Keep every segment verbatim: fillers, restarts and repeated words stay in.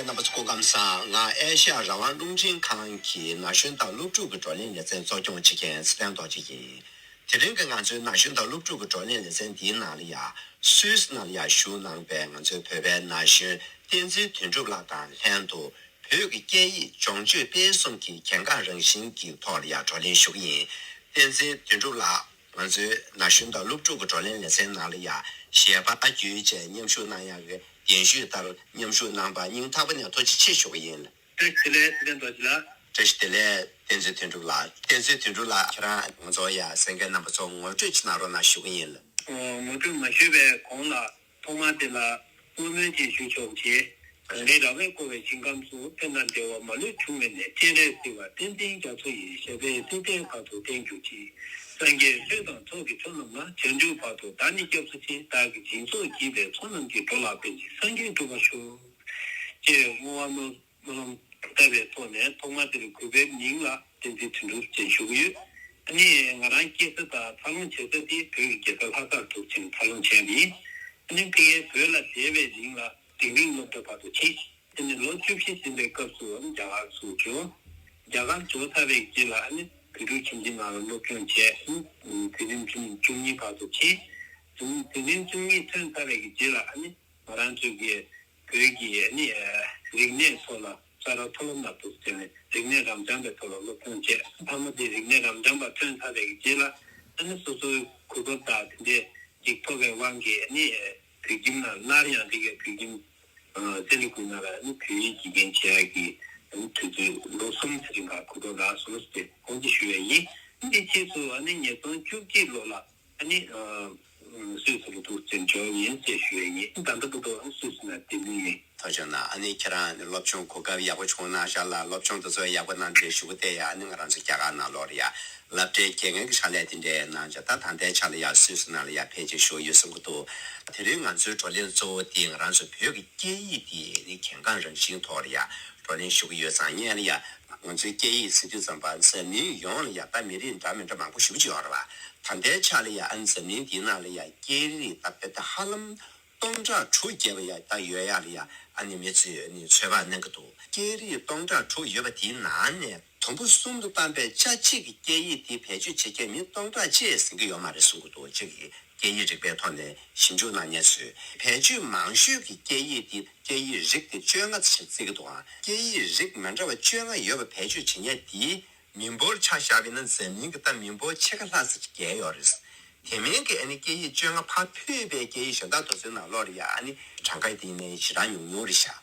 རྣམ་པ་ཚོ་སྐུ་ཁམས་བཟང་། ང་ཨེ་ཤ་ཡ་རང་དབང་རླུང་འཕྲིན་ཁང་གི་ན་གཞོན་དང་སློབ་ཕྲུག་གི་བགྲོ་གླེང་ལེ་ཚན་གཙོ་སྐྱོང་བྱེད་མཁན་ཚེ་བརྟན་རྡོ་རྗེ་ཡིན། དེ་རིང་གི་ང་ཚོའི་ན་གཞོན་དང་སློབ་ཕྲུག་གི་བགྲོ་གླེང་ལེ་ཚན་འདིའི་ནང་ལ་ཡ་སུད་སི་ནང་ལ་ཡ་བཞུགས་གནང་པའི་ང་ཚོའི་བོད་པའི་ན་གཞོན་བསྟན་འཛིན་དོན་གྲུབ་ལགས་དང་ལྷན་དུ། བོད་ཀྱི་སྐད་ཡིག་སྦྱོང་སྤྱོད་སྤེལ་གསུམ་གྱི་གལ་འགངས་རང་བཞིན་གྱི་ཐོག་ལ་ཡ་བགྲོ་གླེང་ཞུ་གི་ཡིན། བསྟན་འཛིན་དོན་གྲུབ་ལགས། ང་ཚོའི་ན་གཞོན་དང་སློབ་ཕྲུག་གི་བགྲོ་གླེང་ལེ་ཚན་ནང་ལ་ཡ་ཞལ་པར་བརྒྱུད་བཅས་མཉམ་ཞུགས་གནང་ཡག་གི་གདན་ཞུས་ལྟར་མཉམ་ཞུགས་གནང་པར་སྙིང་ཐག་པ་ནས་ཐུགས་རྗེ་ཆེ་ཞུ་གི་ཡིན། བཀྲ་ཤིས་བདེ་ལེགས། ཚེ་བརྟན་རྡོ་རྗེ་ལགས། བཀྲ་ཤིས་བདེ་ལེགས། བསྟན་འཛིན་དོན་གྲུབ་ལགས། བསྟན་འཛིན་དོན་གྲུབ་ལགས། ཁྱེད་རང་ང་ཚོ་ཡ་གསན་མཁན་རྣམ་པ་ཚོ་ངོ་སྤྲོད་ཅིག་གནང་རོགས་གནང་ཞུ་གི་ཡིན། ངོ་སྤྲོད་མ་ཞུས་པའི་གོང་ལ། ཐོག་མར་དེ་ལ་བསྔོ་སྨོན་ཅིག་ཞུ་ཆོག་ཅེས། གངས་རི་ར་བས་བསྐོར་བའི་ཞིང་ཁམས་སུ། ཕན་དང་བདེ་བ་མ་ལུས་འབྱུང་བའི་གནས། སྤྱན་རས་གཟིགས་དབང་བསྟན་འཛིན་རྒྱ་མཚོ་ཡི། ཞབས་པད་སྲིད་མཐའི་བར་དུ་བརྟན་གྱུར་ཅིག། སངས་རྒྱས་ཆོས་དང་ཚོགས་ཀྱི་མཆོག་རྣམས་ལ། བྱང་ཆུབ་བར་དུ་བདག་ནི་སྐྱབས་སུ་མཆི། བདག་གིས་སྦྱིན་སོགས་བགྱིས་པའི་ཚོགས་རྣམས་ཀྱིས། འགྲོ་ལ་ཕན་ཕྱིར་སངས་རྒྱས་འགྲུབ་པར་ཤོག། ཅེས་བསྔོ་བ་སྨོན་སྨོན་ལམ་བཏབ་པའི་ཐོག་ནས་ཐོག་མར་དེར་གུས་པའི་མིང་ལ་བསྟན་འཛིན་དོན་གྲུབ་ཅེས་ཞུ་གི་ཡོད། ཨ་ནི་ང་རང་སྐྱེས་ས་དང་འཚར་ལོངས་བྱེད་ས་དེ་བོད་ཀྱི་རྒྱལ་ས་ལྷ་སར་འདུག་ཅིང་འཚར་ལོངས་བྱས་པ་ཡིན། ཨ་ནི་ཕ་གིར་བོད་ལ་བསྡད་པའི་རིང་ལ་འབྲིང་རིམ་སློབ་གྲྭ་བར་དུ་ཕྱིན། དེ་ནས་ལོ་བཅུ་བཞི་ཟིན་པའི་སྐབས་སུ་རྒྱ་གར་ཚུར་འབྱོར། རྒྱ་གར་འབྱོར་ཚར་བའི་རྗེས་ལ་ཨ་ནི་བོད་ཕྲུག་ཁྱིམ་སྡེའི་ནང་ལ་སློབ་སྦྱོང་བྱས། དུས་རིམ་བཅུ་གཉིས་བར་དུ་ཕྱིན། དུས་རིམ་བཅུ་གཉིས་ཐོན་ཚར་བའི་རྗེས་ལ་ཨ་ནི་ང་རང་ཚོའི་གི་བོད་ཀྱི་ནི་རིག་གནས་སོགས་ལ་ས་རཱ་མཐོ་སློབ་ནང་དུ་བསྡད་ནས་རིག་གནས་རབ་འབྱམས་པའི་ཐོག་ལ་སློབ་སྦྱོང་བྱས། མཐའ་མ་དེ་རིག་གནས་རབ་འབྱམས་པ་ཐོན་ཚར་བའི་རྗེས་ལ་ཨ་ནི་སོ་སོའི་གོ་སྐབས་དང་དེ་འདྲས་ཅིག་ཐོབ་པའི་དབང་གིས་ནི་བོད་ཁྱིམ་ནང་སླར་ཡང་དེ་གའི་བོད་ཁྱིམ་སེ་ལི་ཀུ་ནང་ལ་ནི་བོད་ཡིག་དགེ་རྒན་བྱེད་ཡག་གི་དུས་ཚོད་ལོ་གསུམ་ཙམ་རིང་ག་གོ་སྐབས་རག་སོང་ཟེར་དགོངས་དག་ཞུ་ཡ་ཡིན། འདི་རྗེས་སུ་ཨ་ནི་ཉིས་སྟོང་བཅུ་གཅིག་ལོ་ལ། ཨ་ནི། ཨ། སུད་སི་ལ་འདུག་ཅེས་འབྱོར་ཡིན་ཅེས་ཞུ་ཡས་ཡིན། ད་ལྟ་བར་དུ་སུད་སི་ནང་བསྡད་མུས་ཡིན། ཐུགས་རྗེ་གནང་། ཨ་ནི་ཁྱེད་རང་ནི་སློབ་སྦྱོང་གོ་སྐབས་ཡག་པོ་བྱུང་གནང་ཤག་ལ། སློབ་སྦྱོང་དེ་ཚོ་ཡག་པོ་གནང་སྟེ་གཞུག་གུ་དེ་ཡ་ཨ་ནི་ང་རང་ཚོ་རྒྱ་གར་ནང་ལོགས་ལ་ཡ་སློབ་གྲྭའི་དགེ་རྒན་གྱི་ཕྱག་ལས་དེ་འདྲའི་གནང་བྱས། ད་ད་ལྟའི་ཆ་ལ་ཡ་སུད་སི་ནང་ལ་ཡ་ཕལ་ཆེར་བཞུགས་ཡོད་བསམ་གྱི་འདུག། དེ་རིང་ང་ཚོའི་བགྲོ་གླེང་གཙོ་བོ་དེ་ང་རང་ཚོ་བོད་ཀྱི་སྐད་ཡིག་དེ་ནི་གལ་འགངས་རང་བཞིན་ཐོག་ལ་ཡ་བགྲོ་གླེང་ཞུ་གི་ཡོད་ཙང་། སྔོན་ལ་ཡ་ང་ཚོའི་སྐད་ཡིག་ཟེར་དུས་ཙམ་པ་འཛམ་གླིང་ཡོངས་ལ་ཡ་ད་མི་རིགས་འདྲ་མི་འདྲ་མང་པོ་ཞེ་པོ་ཅིག་ཡོད་རེད་བ། ད་ལྟའི་ཆ་ལ་ཡ་ཨ་ནི་འཛམ་གླིང་འདིའི་ནང་ལ་ཡ་སྐད་རིགས་ད་དཔེ་ད་ཧ་ལམ་སྟོང་ཕྲག་དྲུག་བརྒལ་བ་ཡ་ད་ཡོད་ཡ་ལ་ཡ་ཨ་ནི་མི་ཚོས་ཨ་ནི་ཚོད་དཔག་གནང་གི་འདུག། སྐད་རིགས་སྟོང་ཕྲག་དྲུག་ཡོད་པ་དེའི་ནང་ནས་དུམ་བུ་གསུམ་དུ་བཏང་པའི་ཆ་གཅིག་གི་སྐད་ཡིག་དེ་བེད་སྤྱོད་བྱེད་མཁན་མི་སྟོང་ཕྲག་གཅིག་ཟིན་གྱི་ཡོད་མ་རེད་གསུང་གི་འདུག། གཅིག་གི་སྐད་ཡིག་རིག་པའི་ཐོག་ནས་ཞིབ་འཇུག་གནང་མཁན་ཚོས་བེད་སྤྱོད་མང་ཤོས་ཀྱི་སྐད་ཡིག་དེ་སྐད་ཡིག་རིགས་དེ་བཅོ་ལྔ་ཙམ་བརྩི་གི་འདུག་ཨང་། སྐད་ཡིག་རིགས་མི་འདྲ་བ་བཅོ་ལྔ་ཡོད་པ་བེད་སྤྱོད་བྱེད་མཁན་དེའི་མི་འབོར་ཆ་བཞག་པ་ཡིན་ན་འཛམ་གླིང་གི་ད་མི་འབོར་ཕྱེད་ཀ་ལྷག་ཙམ་ཅིག་བརྒལ་ཡོད་རེད། དེ་མིན་གྱི་ཨ་ནི་སྐད་ཡིག་བཅོ་ལྔ་ཕར་ཕུད་པའི་སྐད་ཡིག་གཞན་དག་དེ་ཚོའི་ནང་ལོགས་ལ་ཡ་ཨ་ནི་གྲངས་ཀ་དེ་ནས་ཞེ་དྲག་ཉུང་ཉུང་རེད་ཤག།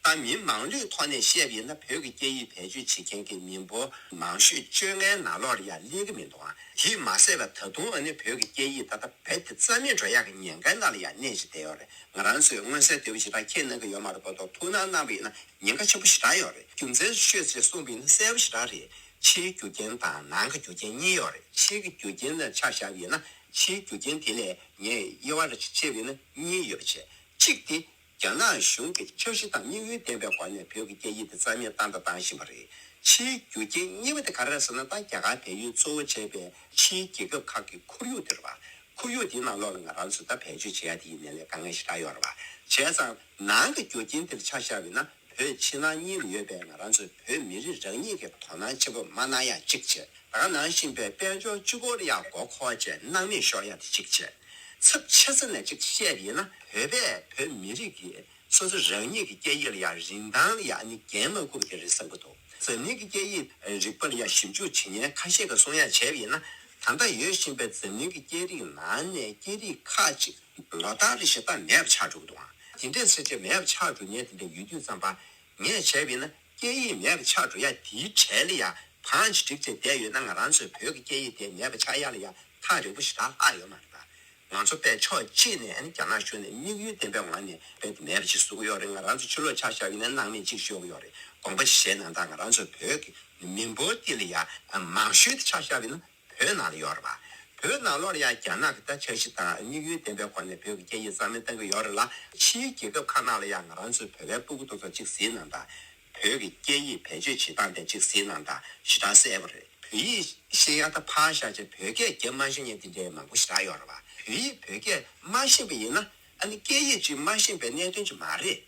ད་མི་མང་ལོས་ཐོག་ནས་བཤད་པ་ཡིན་ན་བོད་ཀྱི་སྐད་ཡིག་བེད་སྤྱོད་བྱེད་མཁན་གྱི་མི་འབོར་མང་ཤོས་བཅོ་ལྔའི་ནང་ལོགས་ལ་ཡ་སླེབས་ཀྱི་མི་འདུག་ཨང་། དེས་མ་ཟད་པ་ད་དུང་ཨ་ནི་བོད་ཀྱི་སྐད་ཡིག་ད་ལྟ་རྦད་དེ་རྩ་མེད་འགྲོ་ཡག་གི་ཉེན་ཁའི་ནང་ལ་ཡ་གནས་བཞིན་བསྡད་ཡོད་རེད། ང་རང་ཚོས་མངོན་གསལ་དོད་པོ་ཞེ་དྲག་མཁྱེན་གནང་གི་ཡོད་མ་རེད་པ། ཐོག་ཐུགས་སྣང་གནང་བ་ཡིན་ན་ཉེན་ཁ་ཆེན་པོ་ཞེ་དྲག་ཡོད་རེད། རྒྱུ་མཚན་ཤོད་ཅེས་གསུངས་པ་ཡིན་ན་གསལ་པོ་ཞེ་དྲག་རེད། ཕྱིའི་རྒྱུ་རྐྱེན་དང་ནང་གི་རྒྱུ་རྐྱེན་གཉིས་ཡོད་རེད། ཕྱིའི་རྒྱུ་རྐྱེན་ལ་ཆ་བཞག་པ་ཡིན་ན་ཕྱིའི་རྒྱུ་རྐྱེན་དེ་ལས་ངས་དབྱེ་བ་རེ་ཕྱེ་བ་ཡིན་ན་གཉིས་ཡོད་པ་བྱས། གཅིག་དེ། རྒྱ་ནག་གཞུང་གིས་འཆར་གཞི་དང་དམིགས་ཡུལ་ལྡན་པའི་སྒོ་ནས་བོད་ཀྱི་སྐད་ཡིག་དེ་རྩ་མེད་བཏང་དང་བཏང་བཞིན་པ་རེད། ཕྱིའི་རྒྱུ་རྐྱེན་གཉིས་པ་དེ་ག་རེ་རེད་ཟེར་ན། ད་རྒྱ་གར་བལ་ཡུལ་གཙོ་བོ་བྱས་པའི་ཕྱིའི་རྒྱལ་ཁབ་ཁག་གི་ཁོར་ཡུག་དེ་རེད་བ། ཁོར་ཡུག་དེའི་ནང་ལོགས་ལ་ང་རང་ཚོས་ད་བེད་སྤྱོད་བྱེད་ཡ་དེ་ཡིན་ནའི་ལས་དཀའ་ངལ་ཞེ་དྲག་ཡོད་རེད་བ། བྱས་ཙང་ནང་གི་རྒྱུ་རྐྱེན་དེར་ཆ་བཞག་པ་ཡིན་ན། བོད་ཕྱི་ནང་གཉིས་ལ་ཡོད་པའི་ང་རང་ཚོའི་བོད་མི་རིགས་རང་ཉིད་ཀྱིས་དོ་སྣང་ཆེན་པོ་མ་གནང་ཡ་གཅིག་བྱས། ད་ག་ནང་བཞིན་པའི་དཔལ་འབྱོར་སྤྱི་སྐོར་ལ་ཡང་མགོ་འཁོར་བྱས་སྣང་མེད་ཤོར་ཡ་དེ་གཅིག་བྱས། ཚབས་ཆེ་ས་ནས་གཅིག་བཤད་པ་ཡིན་ན། བོད་པས་བོད་མི་རིགས་ཀྱི་སོ་སོ་རང་ཉིད་ཀྱི་སྐད་ཡིག་ལ་ཡང་རིན་ཐང་ལ་ཡང་ཨ་ནི་འགན་མ་འཁུར་བ་དེ་རེད་བསམ་གྱི་འདུག། འཛམ་གླིང་གི་སྐད་ཡིག་རིག་པ་ལ་ཡང་ཞིབ་འཇུག་བྱེད་མཁན་ཁ་ཤས་ཀྱིས་གསུང་ཡ་བྱས་པ་ཡིན་ན། ད་ལྟ་ཡོད་བཞིན་པའི་འཛམ་གླིང་གི་སྐད་རིགས་ནང་ནས་སྐད་རིགས་ཁག་ཅིག་ལོ་ལྟར་རེ་བཞིན་ད་མེད་པ་ཆགས་འགྲོ་གི་འདུག་ཨང་། དེ་འདྲས་ཟེར་བྱས་མེད་པ་ཆགས་འགྲོ་མཁན་དེ་འདྲ་ཡོད་དུས་ཙམ་པ། ངས་བྱས་པ་ཡིན་ན་སྐད་ཡིག་མེད་པ་ཆགས་འགྲོ་ཡ་དེའི་གྲས་ལ་ཡ་བང་ཅིག་བསྒྲིགས་བྱས་བསྡད་ཡོད་ན། ང་རང་ཚོའི་བོད་ཀྱི་སྐད་ཡིག་དེ་མེད་པ་ཆགས་ཡ་ལ་ཡ་ཐག་རིང་པོ་ཞེ་དྲག་ལྷག་ཡོད་མ་རེད་པ། ང་ཚོ་དཔེ་ཕྱོགས་གཅིག་ནས་ཨ་ནི་རྒྱ་ནག་གཞུང་ནས་དམིགས་ཡུལ་ལྡན་པའི་ངང་ནས་དཔེ་དེ་མེད་པ་ཅིག་བཟོ་གི་ཡོད་རེད། ང་རང་ཚོ་ཕྱི་ལོགས་ཆ་བཞག་ཡིན་ན་སྣང་མེད་ཅིག་ཤོར་གི་ཡོད་རེད། དགོངས་པ་བཞེས་གནང་དང་། ང་རང་ཚོའི་བོད་ཀྱི་མི་འབོར་འདི་ལ་ཡ་མང་ཤོས་དེ་ཆ་བཞག་ཡིན་ན། བོད་ནང་ལ་ཡོད་རེད་པ། བོད་ནང་ལོགས་ལ་ཡང་རྒྱ་ནག་གི་ད་འཆར་གཞི་དང་དམིགས་ཡུལ་ལྡན་པའི་སྒོ་ནས་བོད་ཀྱི་སྐད་ཡིག་རྩ་མེད་གཏང་གི་ཡོད་རེད་ལ། ཕྱིའི་རྒྱལ་ཁབ་ཁག་ནང་ལ་ཡང་ང་རང་ཚོའི་བོད་པའི་སྤུ་གུ་དེ་ཚོ་གཅིག་གཟིགས་གནང་དང་། བོད་ཀྱི་སྐད་ཡིག་བེད་སྤྱོད་བྱེད་སྟངས་དེ་གཅིག་གཟིགས་གནང་དང་། ཞེ་དྲག་གསལ་པོ་རེད། བོད་ཡིག་ཤེས་ཡག་ད་ཕར་བཞག་བྱས་བོད་སྐད་རྒྱབ་མ་ཤེས་མཁན་དེ་འདྲའི་མང་པོ་ཞེ་དྲག་ཡོད་རེད་པ། བོད་ཡིག་བོད་སྐད་མ་ཤེས་པ་ཡིན་ན་ཨ་ནི་སྐད་ཡིག་ཅིག་མ་ཤེས་པའི་གནད་དོན་ཅིག་མ་རེད།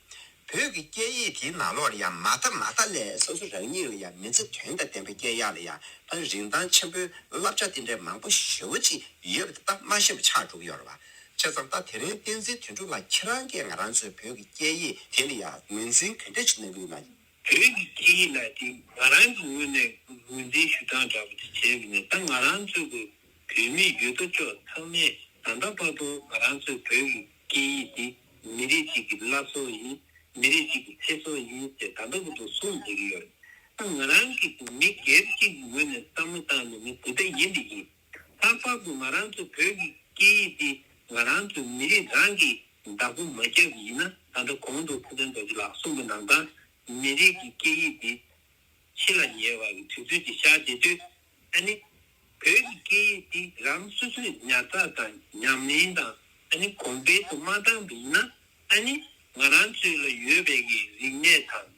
བོད་ཀྱི་སྐད་ཡིག་དེའི་ནང་ལོགས་ལ་ཡང་མ་མཐའ་མ་མཐའ་ལས་སོ་སོ་རང་ཉིད་ལ་ཡང་མི་ཚེ་དོན་དང་ལྡན་པ་སྐྱེལ་ཡག་ལ་ཡང་ད་རིན་ཐང་ཆེན་པོའི་བསླབ་བྱ་དེ་འདྲའི་མང་པོ་ཞེ་པོ་ཅིག་ཡོད་པ་དེ་ད་མ་ཤེས་པ་ཆགས་འགྲོ་གི་ཡོད་རེད་བ། བྱས་ཙང་ད་དེ་རིང་བསྟན་འཛིན་དོན་གྲུབ་ལགས་ཁྱེད་རང་གིས་ང་རང་ཚོའི་བོད་ཀྱི་སྐད་ཡིག་དེ་ལ་ཡང་ངོས་འཛིན་ག་འདྲ་ཞིག་གནང་གི་ཡོད་ན། བོད་ཀྱི་སྐད་ཡིག་ལ་དེ་ང་རང་གི་ངོས་ནས་ངོས་འཛིན་ཞུ་སྟངས་འདྲ་པོ་དེ་བྱས་པ་ཡིན་ན། ད་ང་རང་ཚོའི་གི་བོད་མི་ཡོད་དོ་ཅོག་ཚང་མས་ད་ལྟ་བར་དུ་ང་རང་ཚོའི་བོད་ཀྱི་སྐད་ཡིག་དེ་མི་རིགས་གཅིག་གི་བླ་སྲོག་ཡིན། མི་རིགས་གཅིག་གི་ཚེ་སྲོག་ཡིན་ཟེར་ད་ལྟ་བར་དུ་གསུངས་བསྡད་ཀྱི་ཡོད་རེད། ད་ང་རང་གི་མི་སྒེར་གཅིག་གི་ངོས་ནས་བསམ་བློ་བཏང་ནས་ནི་དེ་ལྟ་ཡིན་པ་ཡིན། ལྷག་པར་དུ་ང་རང་ཚོ་བོད་ཀྱི་སྐད་ཡིག་འདི་ང་རང་ཚོའི་མི་རིགས་རང་གིས་བདག་པོ་མ་བརྒྱབ་པ་ཡིན་ན། ད་ལྟ་གོང་དུ་ཐུབ་བསྟན་རྡོ་རྗེ་ལགས་གསུངས་པ་ནང་ལྟར་མི་རིགས་ཀྱི་སྐད་ཡིག་འདི་འཆི་ལ་ཉེ་བ་གི་དུས་ཚོད་ཅིག་ཤར་བསྡད་དུས། ཨ་ནི་བོད་ཀྱི་སྐད་ཡིག་འདི་རང་སོ་སོས་ཉར་ཚགས་དང་ཉམས་ལེན་དང་ཨ་ནི་གོང་འཕེལ་དུ་མ་བཏང་པ་ཡིན་ན། ཨ་ནི་ང་རང་ཚོའི་ལ་ཡོད་པའི་གི་རིག་གནས་དང་།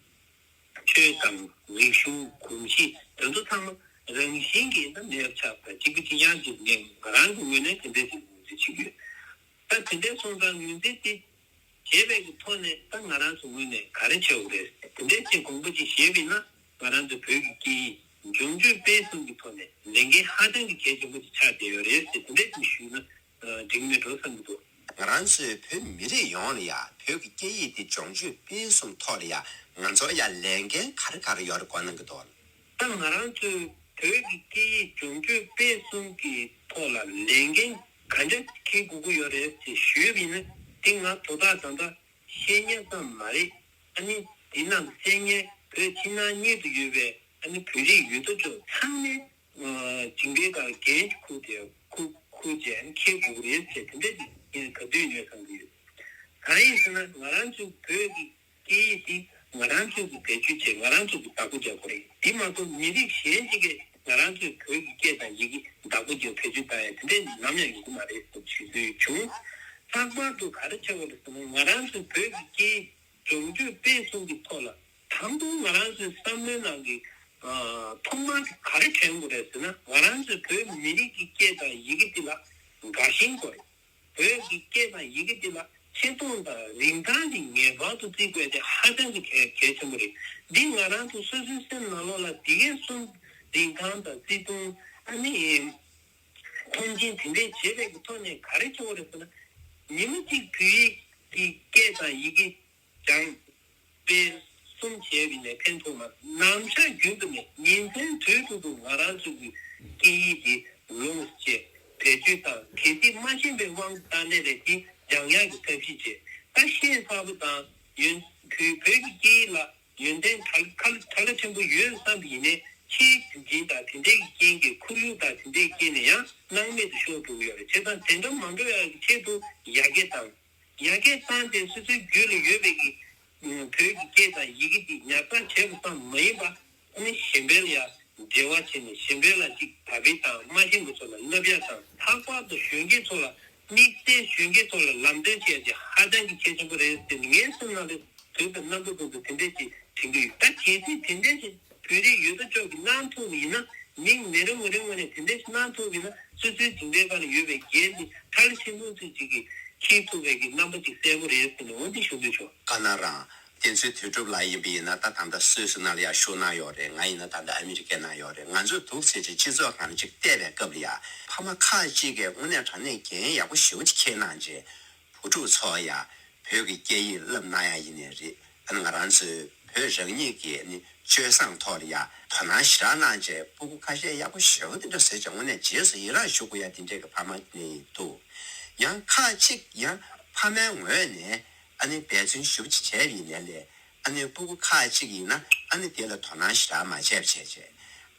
ཆོས་དང་རིག་གཞུང་གོམས་གཤིས་དེ་ཚོ་ཚང་མ་རང་བཞིན་གྱིས་ད་མེད་པ་ཆགས་པ་གཅིག་པུ་གཅིག་རྐྱང་ཅིག་ངས་ང་རང་གི་ངོས་ནས་དེ་འདྲ་ཞིག་ངོས་འཛིན་བྱེད་ཀྱི་ཡོད། ད་དེ་འདྲའི་སོང་ཙང་ངོས་འཛིན་དེ་བྱས་པའི་གི་ཐོག་ནས་ད་ང་རང་ཚོ་ངོས་ནས་ག་རེ་བྱེད་དགོས་རེད། དེ་འདྲའི་ཅིག་དགོངས་པ་ཅིག་བཞེས་པ་ཡིན་ན། ང་རང་ཚོ་བོད་ཀྱི་སྐད་ཡིག་སྦྱོང་སྤྱོད་སྤེལ་གསུམ་གྱི་ཐོག་ནས་ལས་འགན་ཧ་ཅང་གི་གལ་ཆེན་པོ་ཅིག་ཆགས་བསྡད་ཡོད་རེད་ཟེར་དེ་འདྲ་ཅིག་ཞུས་ན་འགྲིག་མེད་འགྲོ་བསམ་གྱི་འདུག། ང་རང་ཚོའི་བོད་མི་རིགས་ཡོངས་ལ་ཡང་བོད་ཀྱི་སྐད་ཡིག་དེ་སྦྱོང་སྤྱོད་སྤེལ་གསུམ་ཐོག་ལ་ཡང་ང་ཚོར་ཡང་ལས་འགན་ག་རེ་ག་རེ་ཡོད་རེད་གོ་གནང་གི་འདུག། ད་ང་རང་ཚོའི་བོད་ཀྱི་སྐད་ཡིག་སྦྱོང་སྤྱོད་སྤེལ་གསུམ་གྱི་ཐོག་ལ་ལས་འགན་ག་འདྲ་འཁྱེར་དགོས་ཀྱི་ཡོད་རེད་ཅེས་ཞུས་པ་ཡིན་ན། དེ་ང་དོ་བདག་ད་ལྟ་བཤད་མཁན་ཙམ་མ་རེད། ཨ་ནི་དེ་རྣམས་གསན་མཁན་བོད་ཕྱི་ནང་གཉིས་སུ་ཡོད་པའི་ཨ་ནི་བོད་རིགས་ཡོད་དོ་ཅོག་ཚང་མས་ཨ་ཇིང་པའི་ཁར་འགན་ཅིག་ཁུར་ཏེ་ཁུར་ཁུར་བྱས་ཨ་ནི་འཁྱེར་དགོས་ཀྱི་རེད་ཟེར་དེ་འདྲ་ཅིག་ངས་ག་དུས་ཡིན་ནའི་བསམ་གྱི་ཡོད། གང་ཡིན་ཟེར་ན་ང་རང་ཚོའི་བོད་ཀྱི་སྐད་ཡིག་འདི་ང་རང་ཚོས་ཀྱི་བེད་སྤྱོད་བྱེད། ང་རང་ཚོས་ཀྱི་བདག་པོ་རྒྱག་དགོས་རེད། འདི་མ་གཏོགས་མི་རིགས་གཞན་ཅིག་གིས་ང་རང་ཚོའི་བོད་ཀྱི་སྐད་དང་ཡི་གེ་བདག་པོ་རྒྱག་བེད་སྤྱོད་བཏང་ཡ་དེ་འདྲ་ནམ་ཡང་ཡོང་གི་མ་རེད་ཟེར་ཞུ་འདོད་བྱུང་། ལྷག་པར་དུ་ག་རེ་བྱེད་དགོས་རེད་ཟེར་ན། ང་རང་ཚོའི་བོད་ཀྱི་སྐད་སྦྱོང་སྤྱོད་སྤེལ་གསུམ་གྱི་ཐོག་ལ་དང་པོ་ང་རང་ཚོའི་བསམ་བློའི་ནང་གི་ཨ་ཐོག་མར་ག་རེ་དྲན་དགོས་རེད་ཟེར་ན། ང་རང་ཚོའི་བོད་མི་རིགས་ཀྱི་སྐད་དང་ཡི་གེ་འདི་ལ་དགའ་ཞེན་དགོས་རེད། བོད་ཀྱི་སྐད་དང་ཡི་གེ་འདི་ལ་ཆེ་མཐོང་དང་རིན་ཐང་གི་ངེས་པར་དུ་བརྩི་དགོས་དེ་ཧ་ཅང་གི་གལ་གལ་ཆེན་པོ་རེད། འདི་ང་རང་ཚོ་སོ་སོའི་སེམས་ནང་ལོགས་ལ་འདི་གའི་གསུམ་རིན་ཐང་དང་བརྩི་མཐོང་ཨ་ནི་མཐོང་ཆེན་དེ་འདྲས་བྱེད་པའི་གི་ཐོག་ནས་ག་རེ་བྱེད་དགོས་རེད་ཟེར་ན། ཉི་མ་གཅིག་བོད་ཡིག་གི་སྐད་དང་ཡི་གེ་སྦྱང་སྤེལ་གསུམ་བྱས་པ་ཡིན་ནའི་ཕན་ཐོགས་མ་རེད། ནམ་ཞག་རྒྱུན་དུ་ནས་ཉིན་མཚན་དུས་དྲུག་ཏུ་ང་རང་ཚོ་གི་སྐད་ཡིག་འདི་ལོངས་སྤྱད་བེད་སྤྱོད་དང་། གལ་སྲིད་མ་ཤེས་པའི་དབང་དུ་བཏང་ནའི་རེད། དེ་སྦྱང་ཡག་གི་ཐབས་ཤེས་བྱེད། ད་ཤེས་ཚར་བ་དང་ཡོན་བོད་བོད་ཀྱི་སྐད་ཡིག་ལ་ཡོན་ཏན་ག་ག་ག་ལ་ཆེན་པོ་ཡོད་བསམ་པ་ཡིན་ནའི་ཕྱིའི་དྲིན་ཆེན་དང་དེ་འདྲའི་གི་རྐྱེན་གྱིས་ཁོར་ཡུག་དང་དེ་འདྲའི་རྐྱེན་ནས་ཡང་སྣང་མེད་དུ་ཤོར་འགྲོ་གི་ཡོད་རེད། བྱས་ཙང་དེ་འདྲ་མ་འགྲོ་ཡག་གི་ཆེད་དུ་ཡར་རྒྱས་བཏང་། ཡར་རྒྱས་བཏང་སྟེ་སོ་སོའི་རྒྱུད་ལ་ཡོད་པའི་གི་བོད་ཀྱི་སྐད་དང་ཡི་གེ་འདི་ཉར་ཚགས་བྱས་པ་ཙམ་མ་ཡིན་པ། ཨ་ནི་གཞན་པའི་ལ་ཡང་འབྲེལ་བ་བྱས་ནས་གཞན་པའི་ལ་ཅིག་དར་སྤེལ་དང་། མ་ཤེས་པ་ཚོ་ལ་བསླབ་ཡག་དང་། ལྷག་པར་དུ་གཞོན་སྐྱེས་ཚོ་ལ་དམིགས་བསལ་གཞོན་སྐྱེས་ཚོ་ལ་ལམ་སྟོན་བྱས་ཏེ་ཧ་ཅང་གི་གལ་ཆེན་པོ་རེད་ཟེར་ནས་ངའི་སེམས་ནང་ལ་དོན་དང་རྣམ་པ་ཀུན་ཏུ་དེ་འདྲས་ཅིག་དྲན་གྱི་ཡོད། ད་གལ་སྲིད་དེ་འདྲས་ཅིག་བོད་རིགས་ཡོད་དོ་ཅོག་གིས་གནང་ཐུབ་པ་ཡིན་ན། མིང་མི་རེ་ངོ་རེ་ངོ་ནས་དེ་འདྲ་ཞིག་གནང་ཐུབ་པ་ཡིན་ན། སོ་སོའི་འཛིན་གྲྭའི་ཁང་ལ་ཡོད་པའི་འགན་དེ་མཐར་ཕྱིན་ཐུབ་ཚོད་ཅིག་གིས་འཁྱེར་ཐུབ་པའི་གི་རྣམ་པ་ཅིག་གསལ་པོ་རེད་ཟེར་ནས་འོ་འདི་ཞུ་འདོད་བྱུང་། ཀ་ན་རང་བསྟན་འཛིན་དོན་གྲུབ་ལགས་ཡིན་པ་ཡིན་ན། ད་ད་ལྟ་སུད་སི་ནང་ལ་ཡང་བཞུགས་གནང་ཡོད་རེད། ང་ཡིན་ན་ད་ལྟ་ཨ་མི་རི་ཀའི་ནང་ཡོད་རེད། ང་ཚོས་འདུག་ཟེར་ཅིག་སྤྱི་ཚོགས་སྒང་ལ་ཅིག་བལྟས་པའི་སྐབས་ལ་ཡང་ཕ་མ་ཁག་ཅིག་གིས་དངོས་གནས་དྲང་གནས་འགན་ཡག་པོ་ཞེ་པོ་ཅིག་འཁྱེར་གནང་རྗེས། བུ་ཕྲུག་ཚོ་ཡ་བོད་ཀྱི་སྐད་ཡིག་བསླབ་གནང་ཡ་ཡིན་ནའི་རེད། ཨ་ནི་ང་རང་ཚོའི་བོད་རང་ཉིད་ཀྱི་ཨ་ནི་སྤྱོད་བཟང་ཐོག་ལ་ཡ་དོ་སྣང་ཞེ་དྲག་གནང་བྱས། སྤུ་གུ་ཁ་ཤས་ཡག་པོ་ཞེ་པོ་དེ་འདྲ་བཟོས་བྱས་དངོས་གནས་རྗེས་སུ་ཡི་རངས་ཞུ་དགོས་ཡ་དེ་འདྲས་ཀྱི་ཕ་མ་ནི་འདུག། ཡང་ཁག་ཅིག་ཡང་ཕ་མའི་ངོས་ནས་ཨ་ནི་འབད་བརྩོན་ཞེ་པོ་ཅིག་བྱས་པ་ཡིན་ནའི་ལས། ཨ་ནི་སྤུ་གུ་ཁག་ཅིག་ཡིན་ན་ཨ་ནི་དེ་ལ་དོ་སྣང་ཞེ་དྲག་མ་བྱས་པ་བྱས་བྱས།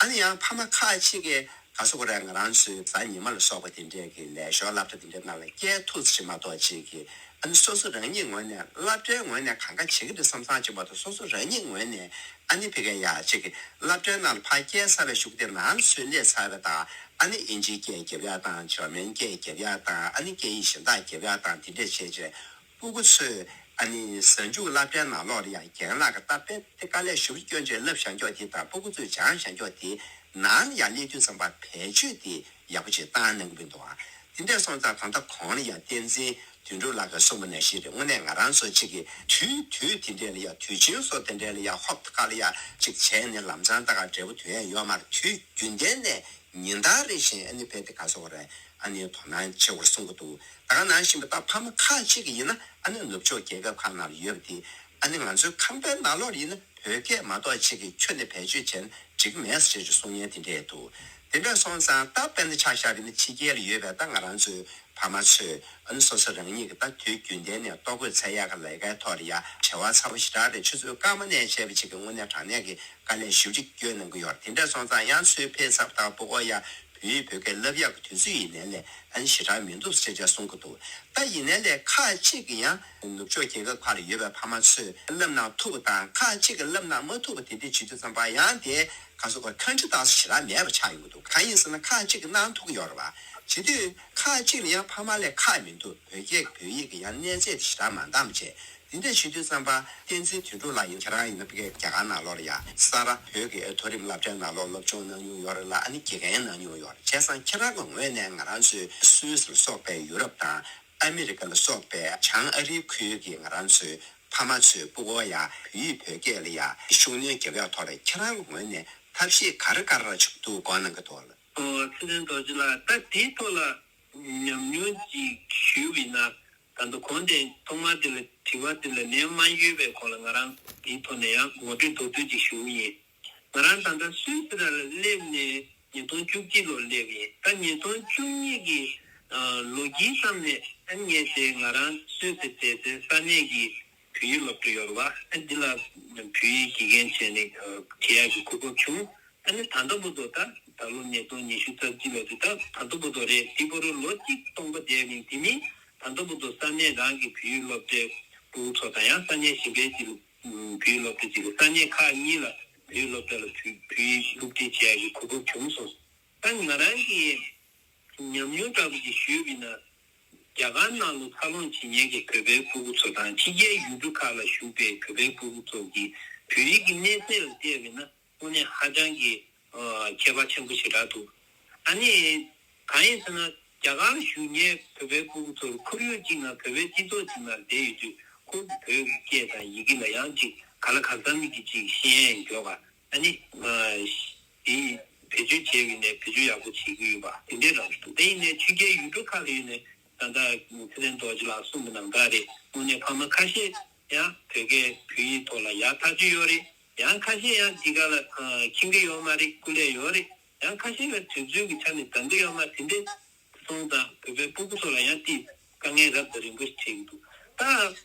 ཨ་ནི་ཡང་ཕ་མ་ཁག་ཅིག་གིས་ག་ཟེར་དགོས་རེད། ང་རང་ཚོའི་གཟའ་ཉི་མ་ལ་སོགས་པ་དེ་འདྲས་ཀྱི་ལས་ཞོར་སློབ་གྲྭ་དེ་འདྲའི་ནང་ལ་བསྐྱལ་ཐུབ་ཙམ་མ་གཏོགས་ཅིག་གིས། ཨ་ནི་སོ་སོ་རང་ཉིད་ངོས་ནས་སློབ་གྲྭའི་ངོས་ནས་གང་ག་བྱེད་ཀྱི་འདུག་བསམ་བསམ་ཅིག་མ་གཏོགས། སོ་སོ་རང་ཉིད་ངོས་ནས་ཨ་ནི་ཕ་གིར་ཡ་ཅིག་གི་སློབ་གྲྭའི་ནང་ལ་ཕར་བསྐྱལ་ཚར་བའི་གཞུག་དེ་ནང་ལ་ཚུར་སླེབས་ཚར་བ་དང་། ཨ་ནི་ཨིན་ཇིའི་སྐད་རྒྱབ་ཡ་དང་། འཇར་མན་སྐད་རྒྱབ་ཡ་དང་། ཨ་ནི་སྐད་ཡིག་གཞན་དག་རྒྱབ་ཡ་དང་། དེ་འདྲས་བྱས་བྱས། སྤུ་གུ་ཚོས་ཨ་ནི་གཟའ་མཇུག་སློབ་གྲྭའི་ནང་ལོགས་ལ་ཡང་རྒན་ལགས་ཀྱིས་ད་དཔེ་དེ་དཀའ་ལས་ཞེ་པོ་སྐྱོན་བྱས་བསླབ་བཞག་མཁན་དེ་དང་། སྤུ་གུ་ཚོས་སྦྱངས་བཞག་མཁན་དེ་ནང་ལ་ཡང་སླེབས་དུས་ཙམ་པ་བེད་སྤྱོད་དེ་ཡག་པོ་ཅིག་བཏང་གནང་གི་མི་འདུག་ཨ། དེ་འདྲས་སོང་ཙང་ད་ལྟ་གོང་ལ་ཡང་བསྟན་འཛིན་ དོན་གྲུབ་ལགས་ཀྱིས་གསུངས་པ་ནང་བཞིན་རེད། དངོས་གནས་ང་རང་ཚོ་གཅིག་གིས་དུས་དུས་དེ་འདྲས་ལ་ཡ་དུས་ཆེན་སོགས་དེ་འདྲས་ལ་ཡ་ཧོབ་ཏེ་ཁ་ལ་ཡ་གཅིག་བྱས་ནས་ལམ་སང་ད་ག་འབྲས་བུ་དོན་ཡ་ཡོད་མ་རེད། དུས་རྒྱུན་ལྡན་ནས་ཉིན་ལྟར་རེ་བཞིན་ཨ་ནི་རྦད་དེ་ག་ཟེར་དགོས་རེད། ཨ་ནི་དོ་སྣང་ཆེ་བར་གསུང་གི་འདུག་ད་ག་ནང་བཞིན་པ་ད་ཕ་མ་ཁག་ཅིག་གིས་ཡིན་ན་ཨ་ནི་ནུབ་ཕྱོགས་རྒྱལ་ཁབ་ཁག་ནང་ལ་ཡོད་པ་དེ་ཨ་ནི་ང་ཚོའི་ཁང་པའི་ནང་ལོགས་ལ་ཡིན་ན་བོད་སྐད་མ་གཏོགས་གཅིག་གིས་ཁྱོན་ནས་བེད་སྤྱོད་བྱས་ན་འགྲིག་གི་མེད་ཟེར་གྱི་གསུང་མཁན་དེ་འདྲས་འདུག་དེ་འདྲ་སོང་ཙང་ད་དཔེར་ན་ཆ་བཞག་པ་ཡིན་ན་ཕྱི་རྒྱལ་ལ་ཡོད་པའི་ད་ང་རང་ཚོའི་ཕ་མ་ཚོས་ཨ་ནི་སོ་སོ་རང་ཉིད་ཀྱི་ད་དུས་རྒྱུན་ལྡན་ནས་ལྟོ་གོས་འཚོལ་ཡག་གི་ལས་ཀའི་ཐོག་ལ་ཡ་བྲེལ་བ་ཚ་པོ་ཞེ་དྲག་རེད། ཆུ་ཚོད་སྐར་མ་ནས་བྱས་པ་ཅིག་གི་དངོས་གནས་དྲང་གནས་ཀྱི་དཀའ་ལས་ཞེ་པོ་ཅིག་བསྐྱོན་གནང་གི་ཡོད་རེད། དེ་འདྲ་སོང་ཙང་ཡང་ཚུར་ཕེབས་ཚར་བ་དང་སྤུ་གུ་ཡ་བོད་ཡིག་བོད་སྐད་བསླབ་ཡག་གི་དུས་ཚོད་ཡིན་ནའི་ལས་ཨ་ནི་ཞེ་དྲག་མི་འདུག་ཟེར་བྱས་གསུང་གི་འདུག་ད་ཡིན་ནའི་ལས་ཁག་ཅིག་གིས་ཡང་ནུབ་ཕྱོགས་རྒྱལ་ཁབ་ཁག་ལ་ཡོད་པའི་ཕ་མ་ཚོས་བསླབ་གནང་ཐུབ་པ་དང་ཁག་ཅིག་གིས་བསླབ་གནང་མ་ཐུབ་པ་དེ་འདྲ་བྱེད་དུས་ཙམ་པ་ཡང་དེ་ག་ཟེར་དགོས་རེད། ཁ་འདྲི་ཏོག་ཙམ་ཞེ་དྲག་མེད་པ་ཆགས་ཡོང་གི་འདུག་གང་ཡིན་ཟེར་ན་ཁག་ཅིག་གིས་གནང་ཐུབ་ཀྱི་ཡོད་རེད་པ། བྱེད་དུས་ཁག་ཅིག་ལ་ཡང་ཕ་མ་ལ་ཁག་མི་འདུག་བོད་སྐད་བོད་ཡིག་གི་ཡང་གནས་ཚད་དེ་ཞེ་དྲག་མ་འདང་བྱས། དེ་འདྲ་བྱེད་དུས་ཙམ་པ་བསྟན་འཛིན་དོན་གྲུབ་ལགས་ཡིན་ཁྱེད་རང་ཡིན་ན་ཕ་གིའི་རྒྱ་གར་ནང་ལོགས་ལ་ཡ་ས་རཱ་བོད་ཀྱི་མཐོ་རིམ་སློབ་གྲྭའི་ནང་ལོགས་སློབ་སྦྱོང་གནང་མྱོང་ཡོད་རེད་ལ། ཨ་ནི་དགེ་རྒན་གནང་མྱོང་ཡོད་རེད། བྱས་ཙང་ཁྱེད་རང་གི་ངོས་ནས་ང་རང་ཚོའི་སུད་སི་ལ་སོགས་པའི་ཡུ་རོབ་དང་ཨ་མི་རི་ཀ་ལ་སོགས་པའི་བྱང་ཨ་རིའི་ཁུལ་གྱི་ང་རང་ཚོའི་ཕ་མ་ཚོས་སྤུ་གུ་ཡ་བོད་ཡིག་བོད་སྐད་ལ་ཡ་ཤུགས་སྣོན་རྒྱག་ཡག་ཐོག་ལ་ཁྱེད་རང་གི་ངོས་ནས་ཐབས་ཤེས་ག་རེ་ག་རེ་ཅིག་འདུག་དགོངས་གནང་གི་འདུག་ལགས། ཨོ་ཚེ་བརྟན་རྡོ་རྗེ་ལགས། ད་དེའི་ཐོག་ལ་ཉམས་མྱོང་ཅིག་ཞུས་པ་ཡིན་ན། ད་ལྟ་གོང་དེ་ཐོག་མར་དེ་ལ་དྲི་བ་དེ་ལ་ལན་མ་ཡོད་པའི་སྐོར་ལ་ང་རང་དེའི་ཐོག་ནས་ཡང་ངོ་སྤྲོད་མདོར་བསྡུས་ཅིག་ཞུ་གི་ཡིན། ང་རང་ད་ལྟ་སུད་སི་ར་ལ་སླེབས་ནས་ཉིས་སྟོང་བཅུ་གཅིག་ལོར་སླེབས་ཡིན། ད་ཉིས་སྟོང་བཅུ་གཉིས་ཀྱི་ལོ་དཀྱིལ་ཙམ་ནས་ཨ་ངས་དེ་ང་རང་སུད་སི་བསྡད་སའི་ས་གནས་ཀྱི་བོད་ཡིག་སློབ་གྲྭ་ཡོད་རེད་བ། ཨ་འདི་ལ་བོད་ཡིག་དགེ་རྒན་བྱས་ནས་བྱེད་ཡག་གི་གོ་སྐབས་བྱུང་། ཨ་ནི་ད་ལྟ་བར་དུ་ད་ད་ལོ་ཉིས་སྟོང་ཉི་ཤུ་རྩ་གཅིག་ལོ་དེ་ད་ད་ལྟ་བར་དུ་རེད། དེ་བར་ལོ་གཅིག་སྟོང་པ་བསྡད་ཡིན། དེ་མིན་ད་ལྟ་བར་དུ་ས་གནས་རང་གི་བོད་ཡིག་སློབ་གྲྭའི་སྤུ་གུ་ཚོ་དང་ཡང་ས་གནས་གཞན་པའི་ཅིག་ལ་བོད་ཡིག་སློབ་གྲྭ་ཅིག་ལ་ས་གནས་ཁག་གཉིས་ལ་བོད་ཡིག་སློབ་གྲྭ་ལ་བོད་བོད་ཡིག་སློབ་ཁྲིད་བྱེད་ཡག་གི་གོ་སྐབས་བྱུང་སོང་། ད་ང་རང་གི་ཉམས་མྱོང་འདྲ་པོ་ཅིག་ཞུས་པ་ཡིན་ན། རྒྱ་གར་ནང་ལ་འཚར་ལོངས་བྱེད་མཁན་གྱི་བོད་པའི་སྤུ་གུ་ཚོ་དང་ཕྱི་རྒྱལ་ཡུལ་གྲུ་ཁག་ལ་བཞུགས་པའི་བོད་པའི་སྤུ་གུ་ཚོ་གིས་བོད་ཡིག་གི་གནས་ཚད་ལ་བལྟས་པ་ཡིན་ན་དངོས་གནས་ཧ་ཅང་གི་ཨ་ཁྱད་པར་ཆེན་པོ་ཞེ་དྲག་འདུག་ཨ་ནི་གང་ཡིན་ཟེར་ན་རྒྱ་གར་ལ་བཞུགས་མཁན་བོད་པའི་སྤུ་གུ་ཚོར་ཁོར་ཡུག་ཅིག་ནང་བོད་པའི་སྤྱི་ཚོགས་ཅིག་ནང་བསྡད་ཡོད་དུས་ཁོ་བོད་ཀྱི་སྐད་དང་ཡི་གེ་ལ་ཡང་ཅིག་ག་ལ་གང་འཚམ་གྱི་ཅིག་ཤེས་ཡོན་ཡོད་པ། ཨ་ནི། དེ་བེད་སྤྱོད་བྱས་པ་ཡིན་ནའི་བེད་སྤྱོད་ཡག་པོ་བྱེད་ཀྱི་ཡོད་པ་དེ་འདྲའི་རང་ཞིག་འདུག་དེ་ཡིན་ནའི་ཕྱི་རྒྱལ་ཡུལ་གྲུ་ཁག་ལ་ཡོད་ནའི་ད་ལྟ་ཚེ་བརྟན་རྡོ་རྗེ་ལགས་གསུངས་པ་ནང་ལྟར་རེད། དངོས་གནས་ཕ་མ་ཁ་ཤས་ཡང་བོད་སྐད་བོད་ཡིག་ཐོག་ལ་ཡག་ཐག་ཆོད་ཡོད་རེད། ཡང་ཁ་ཤས་ཡང་འདི་ག་ལ་ཁྱིམ་གྱི་ཡོད་མ་རེད། སྐུ་ལས་ཡོད་རེད། ཡང་ཁ་ཤས་ལ་དུས་ཚོད་ཀྱི་ཆ་ནས་འདང་གི་ཡོད་མ་རེད། དེ་འདྲའི་སོང་ཙང་བོད་པའི་སྤུ་གུ་ཚོ་ལ་ཡང་དེ་དཀའ་ངལ་རབ་དང་རིམ་པ་ཞིག་འཕྲད་ཀྱི་འདུག་ད།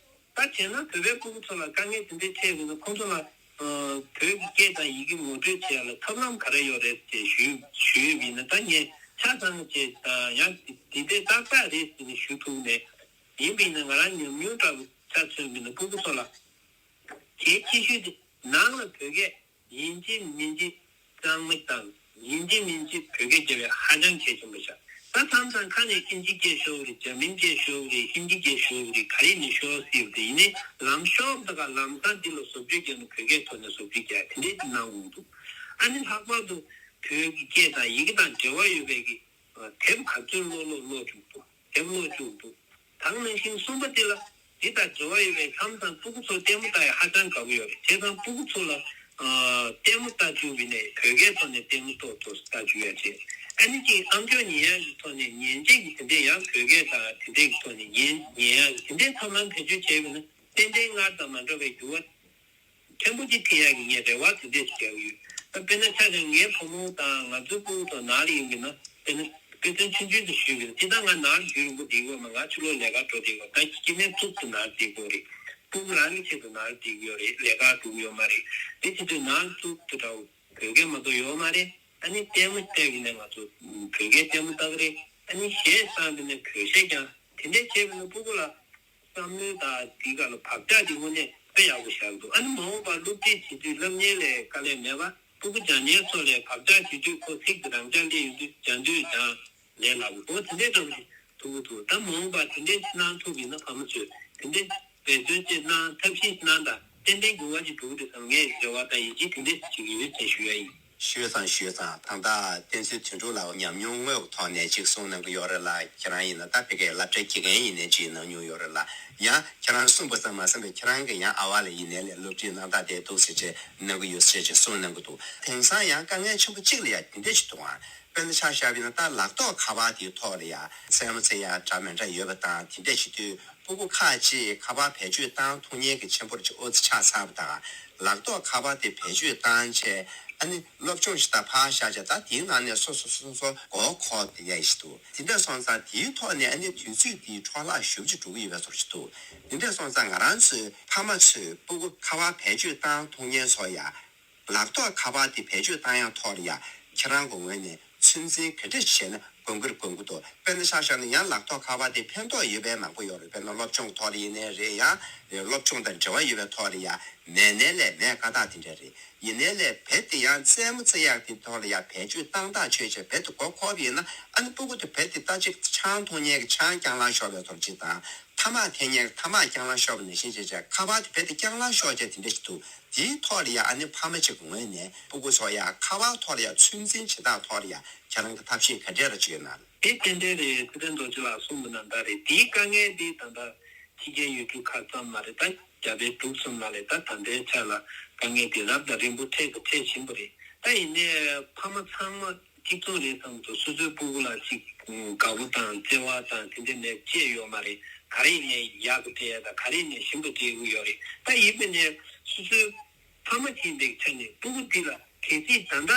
ད་བྱས་ན་བོད་པའི་སྤུ་གུ་ཚོ་ལ་དཀའ་ངལ་དེ་འདྲ་འཕྲད་ཡོད་ན་ཁོང་ཚོ་ལ་ཨ་བོད་ཀྱི་སྐད་དང་ཡི་གེ་ངོ་སྤྲོད་བྱེད་ཡ་ལ་ཐབས་ལམ་ག་རེ་ཡོད་རེད་ཅེས་ཞུས་ཞུས་ཡོད་པ་ཡིན་ན་ད་ངས་ཆ་ཚང་བྱས་ཡང་འདི་འདྲའི་ཏག་ཏག་རེད་ཟེར་ནས་ཞུ་ཐུབ་ནས་ཡིན་པ་ཡིན་ན་ང་རང་ཉམས་མྱོང་འདྲ་བོ་ཆ་མཚོན་པ་ཡིན་ན་སྤུ་གུ་ཚོ་ལ་གལ་ཆེ་ཤོས་དེ་ནང་ལ་བོད་སྐད། ཡིན་གཅིག་མིན་གཅིག་གཙང་མ་དང་ཡིན་གཅིག་མིན་གཅིག་བོད་སྐད་རྒྱབ་ཡ་ཧ་ཅང་གལ་ཆེན་པོ་ཤག་ད་མཚམས་མཚམས་ཁ་ནས་ཨིན་ཇི་སྐད་ཤོར་བ་རེད། འཇར་མན་སྐད་ཤོར་བ་རེད། ཧིན་དི་སྐད་ཤོར་བ་རེད། ག་རེ་ནས་ཤོར་སྲིད་པ་རེད། ཡིན་ནའི་ལམ་ཤོར་བ་དང་ལམ་སང་འདི་ལ་བཟོ་བཅོས་རྒྱག་ན་བོད་སྐད་ཐོག་ནས་བཟོ་བཅོས་རྒྱག་དེ་འདྲའི་གནང་འོང་འདུག་ཨ་ནི་ལྷག་པར་དུ་བོད་ཀྱི་སྐད་དང་ཡི་གེ་དང་འབྲེལ་བ་ཡོད་པའི་གི་དེབ་ག་ཚོད་ཀློག་ཀློག་ཀློག་བཅུག་འདུག་དེབ་ཀློག་བཅུག་འདུག་ད་ག་ནང་བཞིན་གསུམ་པ་དེ་ལ་འདི་དང་འབྲེལ་བ་ཡོད་པའི་མཚམས་མཚམས་སྤུ་གུ་ཚོ་ལྟད་མོ་ལྟ་ཡ་ཧ་ཅང་དགའ་པོ་ཡོད་རེད། བྱས་ཙང་སྤུ་གུ་ཚོ་ལ་ཨ་ལྟད་མོ་ལྟ་བཅུག་པ་ཡིན་ནའི་བོད་སྐད་ཐོག་ནས་ལྟད་མོ་ཏོག་ཏོག་ལྟ་བཅུག་ཡ་བྱས། ཨ་ནི་ཅིག་ཨམ་ཅོག་ཉན་ཡ་གི་ཐོག་ནས་ཉན་བྱེད་ཀྱི་དེ་འདྲས་ཡང་བོད་སྐད་དང་དེ་འདྲས་ཀྱི་ཐོག་ནས་ཉན་ཉན་ཡ་གི་དེ་འདྲས་ཐབས་ལམ་བེད་སྤྱོད་བྱས་པ་ཡིན་ན་ཏན་ཏན་སྔར་དང་མ་འདྲ་བའི་འགྱུར་བ་ཕྲན་བུ་ཅིག་ཐེབས་ཡག་གི་ངས་རེ་བ་དེ་འདྲས་ཞིག་རྒྱག་གི་ཡོད། ད་དཔེར་ན་ཆ་བཞག་ངའི་བུ་མོ་དང་ང་ཚོའི་སྤུ་གུ་ཚོ་ནང་ལ་ཡོང་གི་ན་དཔེར་ན་དཔེ་མཚོན་ཆུང་ཆུང་དུ་ཞུས་པ་ཡིན་ན་སྤྱིར་བཏང་ང་ནང་ལ་རྒྱུན་རིང་པོ་བསྡད་ཀྱི་ཡོད་མ་རེད། ང་ཕྱི་ལོགས་ལས་ཀ་འགྲོ་བསྡད་ཀྱི་ཡོད། ད་སྐྱེ་དམན་གཙུག་ཏུ་ནང་ལ་བསྡད་ཀྱི་ཡོད་རེད། སྤུ་གུ་རང་གི་ཆེད་དུ་ནང་ལ་བསྡད་ཀྱི་ཡོད་རེད། ལས་ཀ་འགྲོ་གི་ཡོད་མ་རེད། དེ་བྱེད་དུས་ནང་ལ་གཙུག་ཏུ་འདྲ་བོ་བོད་སྐད་མ་གཏོགས་ཡོད་མ་རེད། ཨ་ནི་ལྟད་མོ་ལྟ་གི་ནས་ང་ཚོ་བོད་སྐད་ལྟད་མོ་ལྟ་གི་རེད། ཨ་ནི་གཞས་བཏང་གི་ནས་བོད་གཞས་ཀྱང་དེ་འདྲས་བྱས་པ་ན་སྤུ་གུ་ལ་བསམ་བློའི་དང་དེའི་སྒང་ལ་བག་ཆགས་དེ་དངོས་གནས་དཔེ་ཡག་པོ་བཞག་འདུག་ཨ་ནི་མ་འོངས་པར་སློབ་ཁྲིད་བྱེད་དུས་སློབ་གཉེར་ལ་དཀའ་ལས་མེད་པ། སྤུ་གུ་སྦྱང་གཉེར་སོགས་ལ་བག་ཆགས་བྱེད་དུས་ཁོ་ཚིག་དེ་རང་འཇགས་སླེབས་ཡོང་དུས་སྦྱང་དུས་ཀྱང་ལས་སླ་པོ། འོ་དེ་འདྲའི་འདྲ་པོ་ཞིག་ཐུབ་ཀྱི་འདུག་ད་མ་འོངས་པར་དེ་འདྲའི་གནང་ཐུབ་ཡིན་ན་ཕ་མ་ཚོས་དེ་འདྲའི་འབད་བརྩོན་ཅིག་གནང་ཐབས་ཤེས་གནང་དང་ཏན་ཏན་འགྱུར་བ་ཅིག་འགྲོ་གི་རེད་བསམ་ངས་རེ་བ་དང་ཡིད་ཆེས་དེ་འདྲས་བྱེད་ཀྱི་ཡོད་ཅེས་ཞུ་ཡ་ཡིན། ཞུས་ཙང་ཞུས་ཙང་། ད་ལྟ་བསྟན་འཛིན་དོན་གྲུབ་ལགས་ཉམས་མྱོང་དངོས་ཀྱི་ཐོག་ནས་ཅིག་གསུངས་གནང་གི་ཡོད་རེད་ལ། ཁྱེད་རང་ཡིན་ན་ད་ཕ་གིའི་སློབ་གྲྭའི་དགེ་རྒན་ཡིན་ནའི་ཅིག་གནང་མྱོང་ཡོད་རེད་ལ། ཡང་ཁྱེད་རང་གསུངས་པ་ཙམ་མ་ཟད་པའི་ཁྱེད་རང་གི་ཡང་ཨ་ཝ་ལ་ཡིན་ནའི་ལས་སློབ་ཁྲིད་གནང་སྟངས་དེ་འདུག་ཟེར་བྱས་གནང་གི་ཡོད་ཟེར་བྱས་གསུངས་གནང་གི་འདུག། དེང་སང་ཡང་དཀའ་ངལ་ཆེན་པོ་གཅིག་ལ་ཡང་དེ་འདྲ་ཞིག་འདུག་ཨང་། དཔེར་ན་ཆ་བཞག་པ་ཡིན་ན་ད་ལག་ཐོགས་ཁ་པར་དེའི་ཐོག་ལ་ཡང་རྩེད་མོ་རྩེ་ཡ་འདྲ་མི་འདྲ་ཡོད་པ་དང་། དེ་འདྲ་བྱེད་དུས་སྤུ་གུ་ཁག་ཅིག་ཁ་པར་བེད་སྤྱོད་བཏང་ཐུབ་མཁན་གྱི་ཆེན་པོ་ཅིག་ཨོ་ཙི་ཆགས་ཚར་བ་དང་། ལག་ཐོགས་ཁ་པར་དེ་བེད་སྤྱོད་བཏང་བྱས་ཨ་ནི་སློབ་སྦྱོང་ཞིག་ད་ཕར་བཞག་བྱས། ད་དེའི་ནང་ནས་སོ་སོ་སོ་སོ་མགོ་འཁོར་བསྡད་ཡ་ཞིག་འདུག། དེ་འདྲ་སོང་ཙང་དེའི་ཐོག་ནས་ཨ་ནི་དུས་ཚོད་དེའི་འཕྲོ་བརླག་ཞེ་པོ་ཅིག་འགྲོ་གི་ཡོད་པའི་བཟོ་འདྲ་ཞིག་འདུག། དེ་འདྲ་སོང་ཙང་ང་རང་ཚོའི་ཕ་མ་ཚོས་སྤུ་གུ་ཁ་པར་བེད་སྤྱོད་བཏང་ཐུབ་མཁན་ཚོ་ཡ། ལག་ཐོགས་ཁ་པར་དེ་བེད་སྤྱོད་བཏང་ཡག་ཐོག་ལ་ཡ་ཁྱེད་རང་གི་ངོས་ནས་ཚོད་འཛིན་ག་འདྲ་བྱས་ན་དགོས་ཀྱི་རེད་དགོས་ཀྱི་འདུག། དཔེར་ན་ཆ་བཞག་ན་ཡང་ལག་ཐོགས་ཁ་པར་དེ་ཕན་ཐོགས་ཡོད་པའི་མང་པོ་ཡོད་རེད། དཔེར་ན་སློབ་སྦྱོང་ཐོག་ལ་ཡིན་ནའི་རེད། ཡང་སློབ་སྦྱོང་དང་འབྲེལ་བ་ཡོད་པའི་ཐོག་ལ་ཡ་མེད་ནའི་ལས་མེད་དཀའ་རྟགས་དེ་འདྲ་རེད། ཡིན་ནའི་ལས་རྦད་དེ་ཡང་རྩེད་མོ་རྩེ་ཡག་དེ་ཐོག་ལ་ཡ་བེད་སྤྱོད་བཏང་ཐག་ཆོད་བྱས་རྦད་དེ་མགོ་འཁོར་བ་ཡིན་ན། ཨ་ནི་སྤུ་གུ་དེ་རྦད་དེ་ད་ཅིག་ཆང་འཐུང་མཁན་གྱི་ཆང་རྐྱང་ལང་ཤོར་བའི་བཟོ་འདྲ་ཅིག་དང་། ཐ་མག་འཐེན་མཁན་གྱི་ཐ་མག་རྐྱང་ལང་ཤོར་བ་ནང་བཞིན་བྱས་བྱས་ཁ་པར་དེ་རྦད་དེ་རྐྱང་ལང་ཤོར་བྱས་དེ་འདྲ་ཞིག་འདུག། དེའི་ཐོག་ལ་ཡ་ཨ་ནི་ཕ་མ་ཅིག་གི་ངོས་ནས་སྤུ་གུ་ཚོ་ཡ་ཁ་པར་ཐོག་ལ་ཡ་ཚོད་འཛིན་བྱེད་སྟངས་ཐོག་ལ་ཡ་ཁྱེད་རང་གི་ཐབས་ཤེས་ག་འདྲས་ར་ཅིག་ཡོད་ན། དེ་ཏན་ཏན་རེད། ཚེ་བརྟན་རྡོ་རྗེ་ལགས་གསུངས་པ་ནང་ལྟར་རེད། དེའི་དཀའ་ངལ་དེ་ད་ལྟ་ཕྱི་རྒྱལ་ཡུལ་གྲུ་ཁག་ཙམ་མ་རེད། ད་རྒྱ་བལ་འབྲུག་གསུམ་ལ་རེད། ད་ད་ལྟའི་ཆ་ལ་དཀའ་ངལ་དེ་རབ་དང་རིམ་པ་འཕྲད་དང་འཕྲད་བཞིན་པ་རེད། ད་ཡིན་ནའི་ཕ་མ་ཚང་མ་གཅིག་མཚུངས་རེད་བསམ་འདུག། སོ་སོའི་སྤུ་གུ་ལ་ཅིག་དགའ་པོ་དང་བརྩེ་བ་དང་དེ་འདྲ་ནས་བཅད་ཡོད་མ་རེད། ག་རེ་ཡིན་ནའི་ཡག་གི་སྤྲད་ཡ་དང་ག་རེ་ཡིན་ནའི་ཞིམ་པོ་སྤྲད་ཀྱི་ཡོད་རེད། ད་ཡིན་པ་ནས་སོ་སོའི་ཕ་མ་ཡིན་པའི་ཆ་ནས་སྤུ་གུ་འདི་ལ་གལ་སྲིད་ད་ལྟ་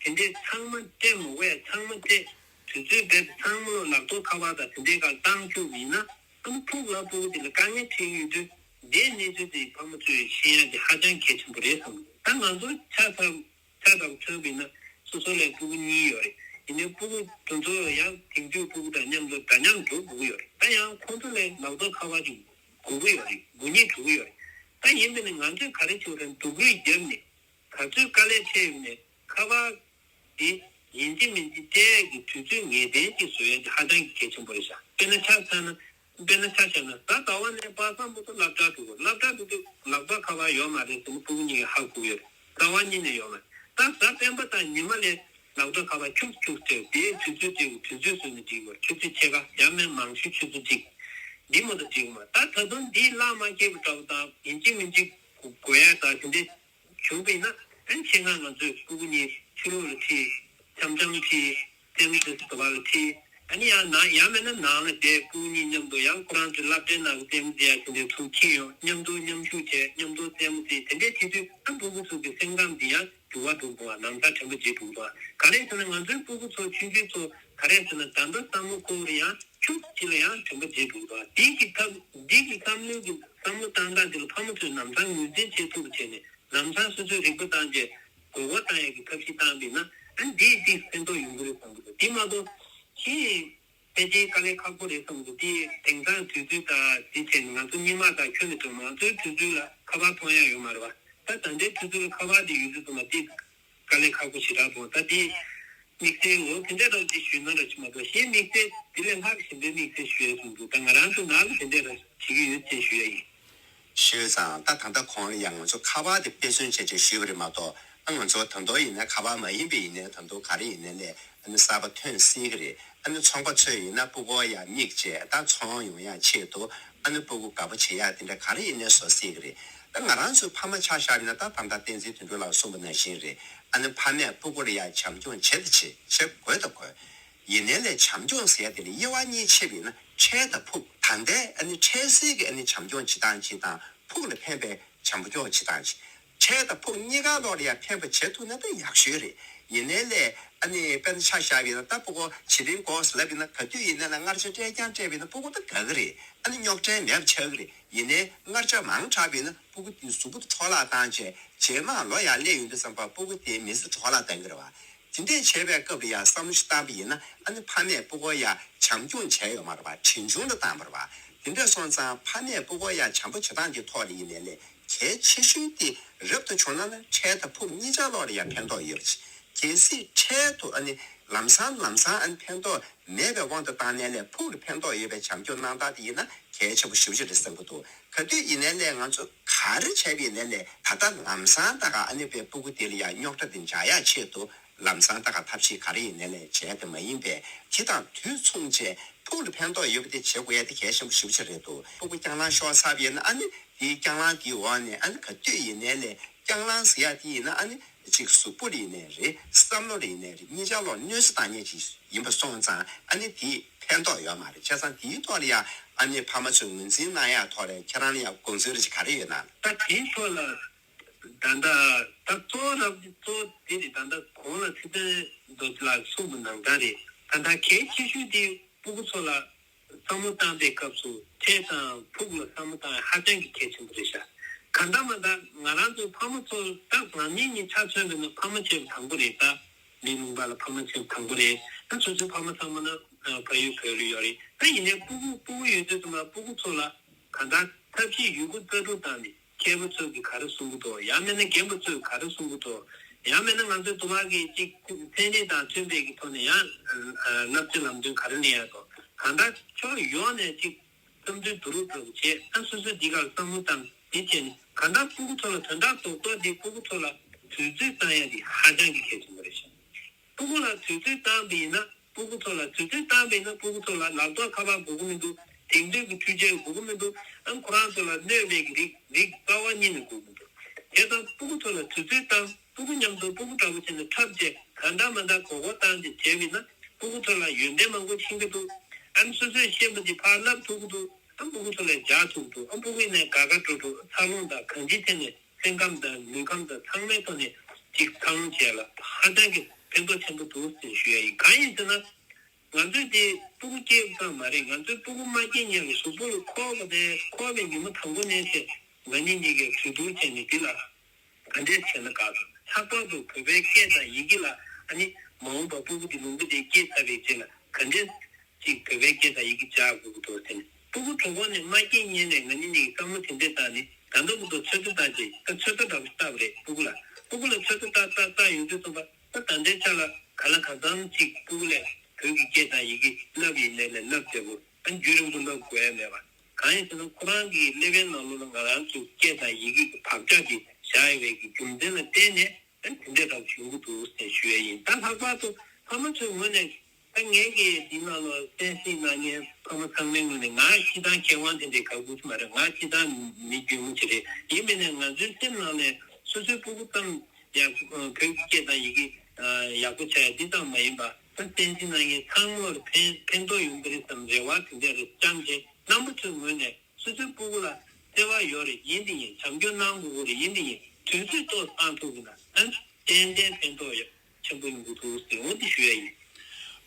དེ་འདྲའི་ཚང་མ་སྤྲད་མ་དགོས་ཡ་ཚང་མ་སྤྲད། དུས་ཚོད་རྦད་དེ་ཚང་མ་ལ་ལག་ཐོགས་ཁ་པར་དང་དེ་འདྲའི་སྒང་བཏང་བཅུག་པ་ཡིན་ན། ཨ་ནི་ཕུགས་ལ་སྤུ་གུ་དེ་ལ་དཀའ་ངལ་འཕྲད་ཀྱི་ཡོད་དུས། འདིའི་གནས་ཚུལ་དེ་ཕ་མ་ཚོས་ཤེས་ཡ་དེ་ཧ་ཅང་གལ་ཆེན་པོ་རེད་བསམ་གི་འདུག། ད་ང་ཚོ་ཆ་ཚང་ཆ་ཚང་མཚོན་པ་ཡིན་ན་སོ་སོ་ལ་སྤུ་གུ་གཉིས་ཡོད་རེད། ཡིན་ནའི་སྤུ་གུ་དེ་ཚོ་ཡང་དེང་དུས་སྤུ་གུ་དང་མཉམ་དུ་འདྲ་མཉམ་འགྲོ་དགོས་ཀྱི་ཡོད་རེད། ད་ཡང་ཁོང་ཚོ་ལ་ལག་ཐོགས་ཁ་པར་ཅིག་དགོས་ཀྱི་ཡོད་རེད། དགོས་ཉེན་འགྲོ་གི་ཡོད་རེད། ད་ཡིན་པ་ནི་ང་ཚོས་ག་རེ་བྱེད་དགོས་རེད། སྡུག་རུས་བརྒྱབ་ནས་ག་ཚོད་དཀའ་ལས་འཕྲད་ཡོད་ནའི་ཁ་པར་དེ་ཡིན་གཅིག་མིན་གཅིག་སྤྲད་ཡས་ཀྱི་དུས་ཚོད་ངེས་གཏན་ཅིག་བཟོ་ཡས་དེ་ཧ་ཅང་གི་གལ་ཆེན་པོ་རེད་ཤག། དཔེར་ན་ཆ་བཞག་ན། དཔེར་ན་ཆ་བཞག་ན་ད་ཟླ་བ་ནས་པ་སངས་པོ་ཚོ་སློབ་གྲྭ་འགྲོ་དགོས། སློབ་གྲྭ་འགྲོ་དུས་ལག་པ་ཁ་པར་ཡོད་མ་རེད་ཟེར་ནས་སྤུ་གུ་གཉིས་ཀྱིས་ཧ་གོ་གི་ཡོད་རེད། ཟླ་བ་གཉིས་ནས་ཡོད་མ་རེད། ད་གཟའ་སྤེན་པ་དང་ཉི་མ་ལ་ལག་ཐོགས་ཁ་པར་ཁྱུག་ཁྱུག་སྤྲད། དེའི་དུས་ཚོད་སྤྲད་དགོས། དུས་ཚོད་བཟོས་ནས་སྒྲིག་དགོས། ཆུ་ཚོད་ཕྱེད་ཀ་ཡང་མིན་མང་ཤོས་ཆུ་ཚོད་གཅིག། འདི་མ་གཏོགས་སྒྲིག་དགོས་མ། ད་ད་དུང་འདི་གླ་མ་སྐྱེལ་བ་འདྲ་བོ་དང་ཡིན་གཅིག་མིན་གཅིག་དགོས་ཡ་ད་དེ་འདྲ། བྱུང་བས་ན། ཨ་ནི་ཆེད་མངགས་ང་ཚོས་སྤུ་གུ་གཉིས་ཕྱི་ལོགས་ལ་ཁྲིད། འཆམ་འཆམ་ཁྲིད། རྩེད་མོ་རྩེ་ས་འདྲ་བ་ལ་ཁྲིད། ཨ་ནི་ཡང་ན་ཡང་མེད་ན་ནང་ལ་བསྡད། སྤུ་གུ་གཉིས་མཉམ་དུ་ཡང་ཁོ་རང་ཚོའི་སློབ་གྲྭའི་ནང་གི་རྩེད་མོ་རྩེ་ཡག་དེ་འདྲའི་ཚུར་ཁྱེར་ཡོང་། མཉམ་དུ་མཉམ་ཞུགས་བྱས། མཉམ་དུ་རྩེད་མོ་རྩེ། དེ་འདྲའི་བྱེད་དུས་ཨ་སྤུ་གུ་ཚོ་གི་སེམས་ཁམས་འདི་ཡང་འགྱུར་བ་འགྲོ་འདུག་པ། ན་ཚ་དྲན་པ་བརྗེད་འགྲོ་འདུག་པ། ག་རེ་ཟེར་ན་ང་ཚོའི་སྤུ་གུ་ཚོ་ཆུང་ཆུང་ཚོ་ག་རེ་ཟེར་ན་ད་ལྟ་བསམ་བློ་འཁོར་བ་ཡང་ཁྱུག་ཅིག་ལ་ཡང་དྲན་པ་བརྗེད་འགྲོ་འདུག་པ། འདི་གི་ཐབས་འདི་གི་བསམ་བློ་གི་བསམ་བློ་བཏང་སྟངས་འདི་ལ་ཕ་མ་ཚོས་ལམ་སང་ངོས་འཛིན་བྱེད་ཐུབ་པ་བྱས་ནས། ལམ་སང་སོ་སོས་རིག་པ་བཏང་རྗེས་མགོ་སྐོར་བཏང་ཡག་གི་ཐབས་ཤེས་བཏང་པས་ན། ཨ་ནི་འདིས་ཅིག་ཕན་ཐོགས་ཡོང་གི་རེད་བསམ་གྱི་འདུག། དེ་མ་གཏོགས་ཕྱིའི་ཕལ་ཆེར་དཀའ་ལས་ཁག་པོ་རེད་བསམ་གྱི་འདུག། དེ་དེང་སང་དུས་ཚོད་དང་དེ་བྱས་ནས་ང་ཚོ་སྔོན་མ་དང་ཁྱོན་ནས་བསྡུར་ན་ང་ཚོའི་དུས་ཚོད་ལ་ཁ་པར་མཐོང་ཡག་ཡོད་མ་རེད་པ། ད་ད་ལྟའི་དུས་ཚོད་ལ་ཁ་པར་དེ་ཡོད་དུས་ཙམ་པ་དེ་དཀའ་ལས་ཁག་པོ་ཞེ་དྲག་འདུག། ད་དེ་དམིགས་བསལ་འོ་དེ་འདྲ་ར་ཅིག་ཞུས་ན་ར་ཅིག་མ་གཏོགས་གཞན་དམིགས་བསལ་དེ་ལས་ལྷག་གཞན་པའི་དམིགས་བསལ་ཞུ་ཡག་བསམ་གྱི་འདུག། ད་ང་རང་ཚོ་ནང་ལ་དེ་འདྲ་ར་བྱེད་ཀྱི་ཡོད་ཅེས་ཞུ་ཡག་ཡིན། ཞུས་ཙང་ད་ད་ལྟ་གོང་ལ་ཡང་ང་ཚོ་ཁ་པར་དེ་དཔེ་མཚོན་བྱས་བྱས་ཞུས་པ་རེད་མ་གཏོགས། ཨ་ང་ཚོ་ད་དུང་ཡིན་ན་ཁ་པར་མ་ཡིན་པ་ཡིན་ནའི་ད་དུང་ག་རེ་ཡིན་ནའི་ལས་ཨ་ནི་གསར་པ་ཐོན་སྲིད་ཀྱི་རེད། ཨ་ནི་ཚོང་པ་ཚོས་ཡིན་ན་སྤུ་གུ་ཡར་མིག་བྱས་ད་ཚོང་ཡོང་ཡག་ཆེད་དུ་ཨ་ནི་སྤུ་གུ་དགའ་པོ་བྱེད་ཡག་དེ་འདྲ་ག་རེ་ཡིན་ནའི་བཟོ་སྲིད་ཀྱི་རེད། ད་ང་རང་ཚོའི་ཕ་མ་ཆ་བཞག་པ་ཡིན་ན་ད་ད་ལྟ་བསྟན་འཛིན་དོན་གྲུབ་ལགས་གསུངས་པ་ནང་བཞིན་རེད། ཨ་ནི་ཕ་མས་སྤུ་གུ་ལ་ཡང་བྱམས་སྐྱོང་བྱེད་དང་བྱེད། བྱེད་དགོས་དང་དགོས། ཡིན་ནའི་ལས་བྱམས་སྐྱོང་ཟེར་ཡ་དེ་ལ་དབྱེ་བ་གཉིས་ཕྱེ་བ་ཡིན་ན་འཕྲལ་དང་ཕུགས། ད་ལྟའི་ཨ་ནི་འཕྲལ་སེལ་གྱི་ཨ་ནི་བྱམས་སྐྱོང་བྱེད་སྟངས་གཅིག་དང་ཕུགས་ལ་ཕན་པའི་བྱམས་སྐྱོང་བྱེད་སྟངས་གཅིག། འཕྲལ་དང་ཕུགས་གཉིས་ཀ་ལོག་ལ་ཡང་ཕན་པ་བྱེད་ཐུབ་ན་ད་ཡག་ཤོས་རེད། ཡིན་ནའི་ལས་ཨ་ནི་དཔེར་ན་ཆ་བཞག་པ་ཡིན་ན་ད་སྤུ་གུ་བྱི་ལིང་དགོས་ལབ་ཡིན་ན་ག་དུས་ཡིན་ནའི་ལ་མངར་ཆ་སྤྲད་རྐྱང་སྤྲད་པ་ཡིན་ན་སྤུ་གུ་ད་དགའ་གི་རེད། ཨ་ནི་རྙོག་དྲ་མེད་པ་ཆགས་ཀྱི་རེད། ཡིན་ནའི་མངར་ཆ་མང་དྲགས་པ་ཡིན་ན་སྤུ་གུ་དེ་གཟུགས་པོ་དེ་འཕྲོ་བརླག་བཏང་བྱས་རྗེས་མ་ལོ་ཡར་སླེབས་ཡོང་དུས་ཙམ་པ་སྤུ་གུ་དེ་མི་ཚེ་འཕྲོ་བརླག་བཏང་གི་རེད་བ། དེ་འདྲས་བྱས་པའི་སྐབས་ལ་ཡང་བསམ་བློ་ཞིག་བཏང་པ་ཡིན་ན་ཨ་ནི་ཕ་མས་སྤུ་གུ་ཡ་བྱམས་སྐྱོང་བྱས་ཡོད་མ་རེད་བ། གྲོན་ཆུང་ལ་བཏང་བ་རེད་བ། དེ་འདྲས་སོང་ཙང་ཕ་མས་སྤུ་གུ་ཡ་བྱམས་པོ་བྱེད་སྟངས་ཀྱི་ཐོག་ལ་ཡིན་ནའི་ལས་གལ་ཆེ་ཤོས་དེ་རབ་ཏུ་བྱུང་ན་ན་འཕྲལ་དང་ཕུགས་གཉིས་ཆ་ལོག་ལ་ཡང་ཕན་ཐོགས་ཡོད་པ་ཅིག། གལ་སྲིད་འཕྲལ་དུ་ཨ་ནི་ ལམ་སང་ལམ་སང་ཨ་ནི་ཕན་ཐོགས་མེད་པའི་དབང་དུ་བཏང་ནས་ལས་ཕུགས་ལ་ཕན་ཐོགས་ཡོད་པའི་བྱམས་སྐྱོང་གནང་སྟངས་དེ་ཡིན་ན་གལ་ཆེན་པོ་ཞེ་པོ་ཅིག་རེད་བསམ་གྱི་འདུག་ག་དུས་ཡིན་ནའི་ལས་ང་ཚོ་ག་རེ་བྱས་པ་ཡིན་ནའི་ལས་ད་ལྟ་ལམ་སང་ད་ག་ཨ་ནི་པའི་སྤུ་གུ་དེ་ལ་ཡང་རྙོག་དྲ་དེ་འཇགས་ཡག་ཆེད་དུ་ལམ་སང་ད་ག་ཐབས་ཤེས་ག་རེ་ཡིན་ནའི་ལས་བྱས་ཏེ་མ་ཡིན་པས་དེ་དང་དུས་མཚུངས་བྱས་ཕུགས་ལ་ཕན་ཐོགས་ཡོད་པ་དེ་བྱེད་དགོས་ཡ་དེ་གལ་ཆེན་པོ་ཞེ་པོ་ཅིག་རེད་འདུག་སྤུ་གུ་རྐྱང་ལངས་ཤོར་ཚར་བ་ཡིན་ན་ཨ་ནི་དེའི་རྐྱང་ལངས་དེའི་འོག་ནས་ཨ་ནི་ག་དུས་ཡིན་ནའི་ལས་རྐྱང་ལངས་ཟེར་ཡ་དེ་ཡིན་ན་ཨ་ནི་གཅིག་གཟུགས་པོ་ལ་ཡིན་ནའི་རེད། བསམ་བློ་ལ་ཡིན་ནའི་རེད། གཉིས་ཆ་ལོག་གནོད་འཚེ་བཏང་མཁན་ཅིག་ཡིན་པ་སོང་ཙང་ཨ་ནི་དེས་ཕན་ཐོགས་ཡོད་མ་རེད། བྱས་ཙང་དེའི་ཐོག་ལ་ཡང་ཨ་ནི་ཕ་མ་ཚོས་ངོས་འཛིན་གནང་ཡ་ཐོག་ལ་ཁྱེད་རང་ལ་ཡང་དགོངས་ཚུལ་རེ་ཅིག་ག་རེ་ཡོད་ན། ད་དེའི་ཐོག་ལ་ད་ལྟ་ད་གཙོ་བོ་རབ་ཀྱི་གཙོ་བོ་དེ་རེད། ད་ལྟ་གོང་ལ་ཚིག་བདུན་རྡོ་རྗེ་ལགས་གསུངས་པ་ནང་ལྟར་རེད། ད་ལྟ་གལ་ཆེ་ཤོས་དེ་སྤུ་གུ་ཚོ་ལ་བསམ་བློ་བཏང་པའི་སྐབས་སུ་ཁྲེལ་དང་ཕུགས་ལ་བསམ་བློ་བཏང་ཡ་ཧ་ཅང་གི་གལ་ཆེན་པོ་རེད་ཤག་གང་ལྟར་མ་ལྟར་ང་རང་ཚོའི་ཕ་མ་ཚོ་ད་ང་གཉིས་གཉིས་ཆ་མཚོན་པ་ཡིན་ན་ཕ་མ་བྱས་པ་དང་པོ་རེད། ད་མི་ལུང་པ་ལ་ཕ་མ་བྱས་པ་དང་པོ་རེད། ད་སོ་སོའི་ཕ་མ་ཚང་མ་ན་ཨ་བལ་ཡུལ་བོད་ལ་ཡོད་རེད། ད་ཡིན་ནའི་སྤུ་གུ་སྤུ་གུ་ཡོད་དུས་ཙམ་པ་སྤུ་གུ་ཚོ་ལ་གང་ལྟར་ཐབས་ཤེས་ཡོད་རྒུ་རྩལ་སྤྲུགས་བཏང་ནས་མཁས་པ་ཚོས་ཀྱིས་ག་རེ་གསུང་གི་འདུག་ཡང་མིན་ན་རྒན་པ་ཚོས་ག་རེ་གསུང་གི་འདུག་ཡང་མིན་ན་ང་ཚོའི་དུ་བ་གི་ཅིག་ཚན་རིག་དང་མཐུན་པའི་གི་ཐོག་ནས་ཡང་ཨ་བསླབ་བྱ་ལམ་སྟོན་ག་རེ་གནང་ཡ་འདུག་གང་ལྟར་ཕྱོགས་ཡོངས་ནས་ཅིག་བསམ་ཚུལ་བསྡུ་རུབ་འགྲོ་གི་བྱས། ད་སོ་སོས་འདི་གར་བསམ་བློ་བཏང་འདི་བྱས་ནས་གང་ལྟར་སྤུ་གུ་ཚོ་ལ་དོན་དག་རྡོག་རྡོག་འདི་སྤུ་གུ་ཚོ་ལ་དུས་ཚོད་བཏང་ཡ་འདི་ཧ་ཅང་གི་གལ་ཆེན་པོ་རེད་ཤག་སྤུ་གུ་ལ་དུས་ཚོད་བཏང་པ་ཡིན་ན་སྤུ་གུ་ཚོ་ལ་དུས་ཚོད་བཏང་པ་ཡིན་ན་སྤུ་གུ་ཚོ་ལ་ལག་ཐོགས་ཁ་པར་དགོས་ཀྱི་མི་འདུག་དེང་དུས་ཀྱི་འཕྲུལ་ཆས་དགོས་ཀྱི་མི་འདུག་ཨ་ཁོ་རང་ཚོ་ལ་གནོད་པའི་གི་རིགས་རིགས་རྩ་བ་ཉིད་ནས་དགོས་ཀྱི་མི་འདུག་དེ་ཙང་སྤུ་གུ་ཚོ་ལ་དུས་ཚོད་བཏང་། སྤུ་གུ་མཉམ་དུ་སྤུ་གུ་འདྲ་པོ་བྱས་ནས་འཁྲབ་བྱས་གང་ལྟར་མ་འདྲ་མགོ་སྐོར་བཏང་སྟེ་བྱས་པ་ཡིན་ན་སྤུ་གུ་ཚོ་ལ་ཡོན་ཏན་མང་པོ་ཤེས་ཀྱི་འདུག་ཨ་ནི་སོ་སོས་ཤེས་པ་འདི་ཕར་བསླབ་ཐུབ་ཀྱི་འདུག་ཨ་སྤུ་གུ་ཚོ་ལ་སྦྱར་ཐུབ་ཀྱི་འདུག་ཨ་སྤུ་གུ་ཡིན་ནའི་དགའ་དགའ་སྤྲོ་སྤྲོ་འཚར་ལོངས་དང་གང་ཅིའི་ཐད་ནས། སེམས་ཁམས་དང་ལུས་ཁམས་དང་ཚང་མའི་ཐོག་ནས་ཅིག་འཚར་ལོངས་བྱས་ལ་ཧ་ཅང་གི་ཕན་ཐོགས་ཆེན་པོ་འདུག་ཟེར་ཞུ་ཡ་ཡིན། གང་ཡིན་ཟེར་ན་ང་ཚོས་དེ་སྤུ་གུ་སྐྱེས་ཙམ་མ་རེད། ང་ཚོས་སྤུ་གུ་མ་སྐྱེས་སྔོན་ལ་གཟུགས་པོ་ལ་ཁོག་པ་དེ་ཁོག་པའི་ཉིན་མོ་དང་པོ་ནས་བྱས་ང་གཉིས་གཉིས་ཀས་གྲོས་བསྡུར་བྱས་ནས་འདི་ལ་ག་འདྲས་བྱས་ན་དགའ་འདུག་ལྷག་པར་དུ་བོད་པའི་སྐད་དང་ཡི་གེ་ལ་ཨ་ནི་མ་འོངས་པ་སྤུ་གུ་དེ་ལུང་པ་དེ་སྐྱེས་ཚར་བའི་རྗེས་ལ་ག་འདྲས། གཅིག་བོད་པའི་སྐད་དང་ཡི་གེ་སྦྱར་དགོས་ཀྱི་འདུག་ཟེར་ནས་སྤུ་གུ་གྲོད་ཁོག་ནས་མ་སྐྱེས་སྔོན་ནས་ང་གཉིས་གཉིས་ཀྱིས་བསམ་བློ་དེ་འདྲས་བཏང་ནས་ད་ལྟ་བར་དུ་ཚོད་ལྟ་བཏང་རྗེས་ད་ཚོད་ལྟ་འདྲ་པོ་ཞིག་བཏང་བ་རེད། སྤུ་གུ་ལ་སྤུ་གུ་ལ་ཚོད་ལྟ་བཏང་བཏང་བཏང་ཡོང་དུས་ཙམ་པ་ད་ད་ལྟའི་ཆ་ལ་གང་ལ་གང་འཚམ་ཅིག་སྤུ་གུ་ལ་བོད་ཀྱི་སྐད་དང་ཡི་གེ་བསླབ་ཡིན་ནའི་ལས་བསླབ་བྱས་པོ་ཨ་རྒྱུན་རིང་པོ་བསླབ་དགོས་ཡ་མེད་པ། གང་ཡིན་ཟེར་ན་ཁོ་རང་གི་ཀླད་པའི་ནང་ལོགས་ལ་ང་རང་ཚོའི་སྐད་དང་ཡི་གེ་གི་བག་ཆགས་ཀྱི་བཞག་ཡོད་པའི་གི་རྒྱུ་མཚན་ལ་བརྟེན་ནས། ཨ་དེ་འདྲ་འདྲ་བྱུང་གི་འདུག་ཟེར་ཞུ་ཡ་ཡིན། ད་ལྷག་པར་དུ་ཕ་མ་ཚོའི་ངོས་ནས་ད་ངས་ཀྱི་འདི་ནང་ལ་གསན་གཟིགས་གནང་མཁན་ཕ་མ་ཚང་མའི་ངོས་ནས་ང་སྤྱིར་བཏང་མཁས་དབང་དེ་འདྲའི་དགའ་དགོས་ཀྱི་མ་རེད། ང་སྤྱིར་བཏང་མི་རྒྱུས་མོ་ཅིག་རེད། ཡིན་པས་ན་ང་ཚོའི་སེམས་ནང་ནས་སོ་སོའི་སྤུ་གུ་ཙམ་ཡག་བོད་ཀྱི་སྐད་དང་ཡི་གེ་ཡག་པོ་ཆགས་ཡ་འདི་ཙམ་མ་ཡིན་པ་ད་གསན་གཟིགས་གནང་མཁན་ཚང་མར་ཕན་ཕན་ཐོགས་ཡོང་གི་རེད་བསམ་རེ་བ་དེ་འདྲ་རེ་བཅངས་བྱས་རྣམ་པ་ཚོའི་ངོས་ནས། སོ་སོའི་སྤུ་གུ་ལ་བརྩེ་བ་ཡོད་རེད། ཡིན་དེ་ཡིན། བྱམས་སྐྱོང་གནང་དགོས་ཀྱི་རེད། ཡིན་དེ་ཡིན། དུས་ཚོད་ཐོག་བཏང་ཐུབ་ཀྱི་ན་ཨ་ཏན་ཏན་ཕན་ཐོགས་ཡོད་ཆེན་པོ་ཡོང་གི་འདུག་ཟེར་འོ་འདི་ཞུ་ཡ་ཡིན།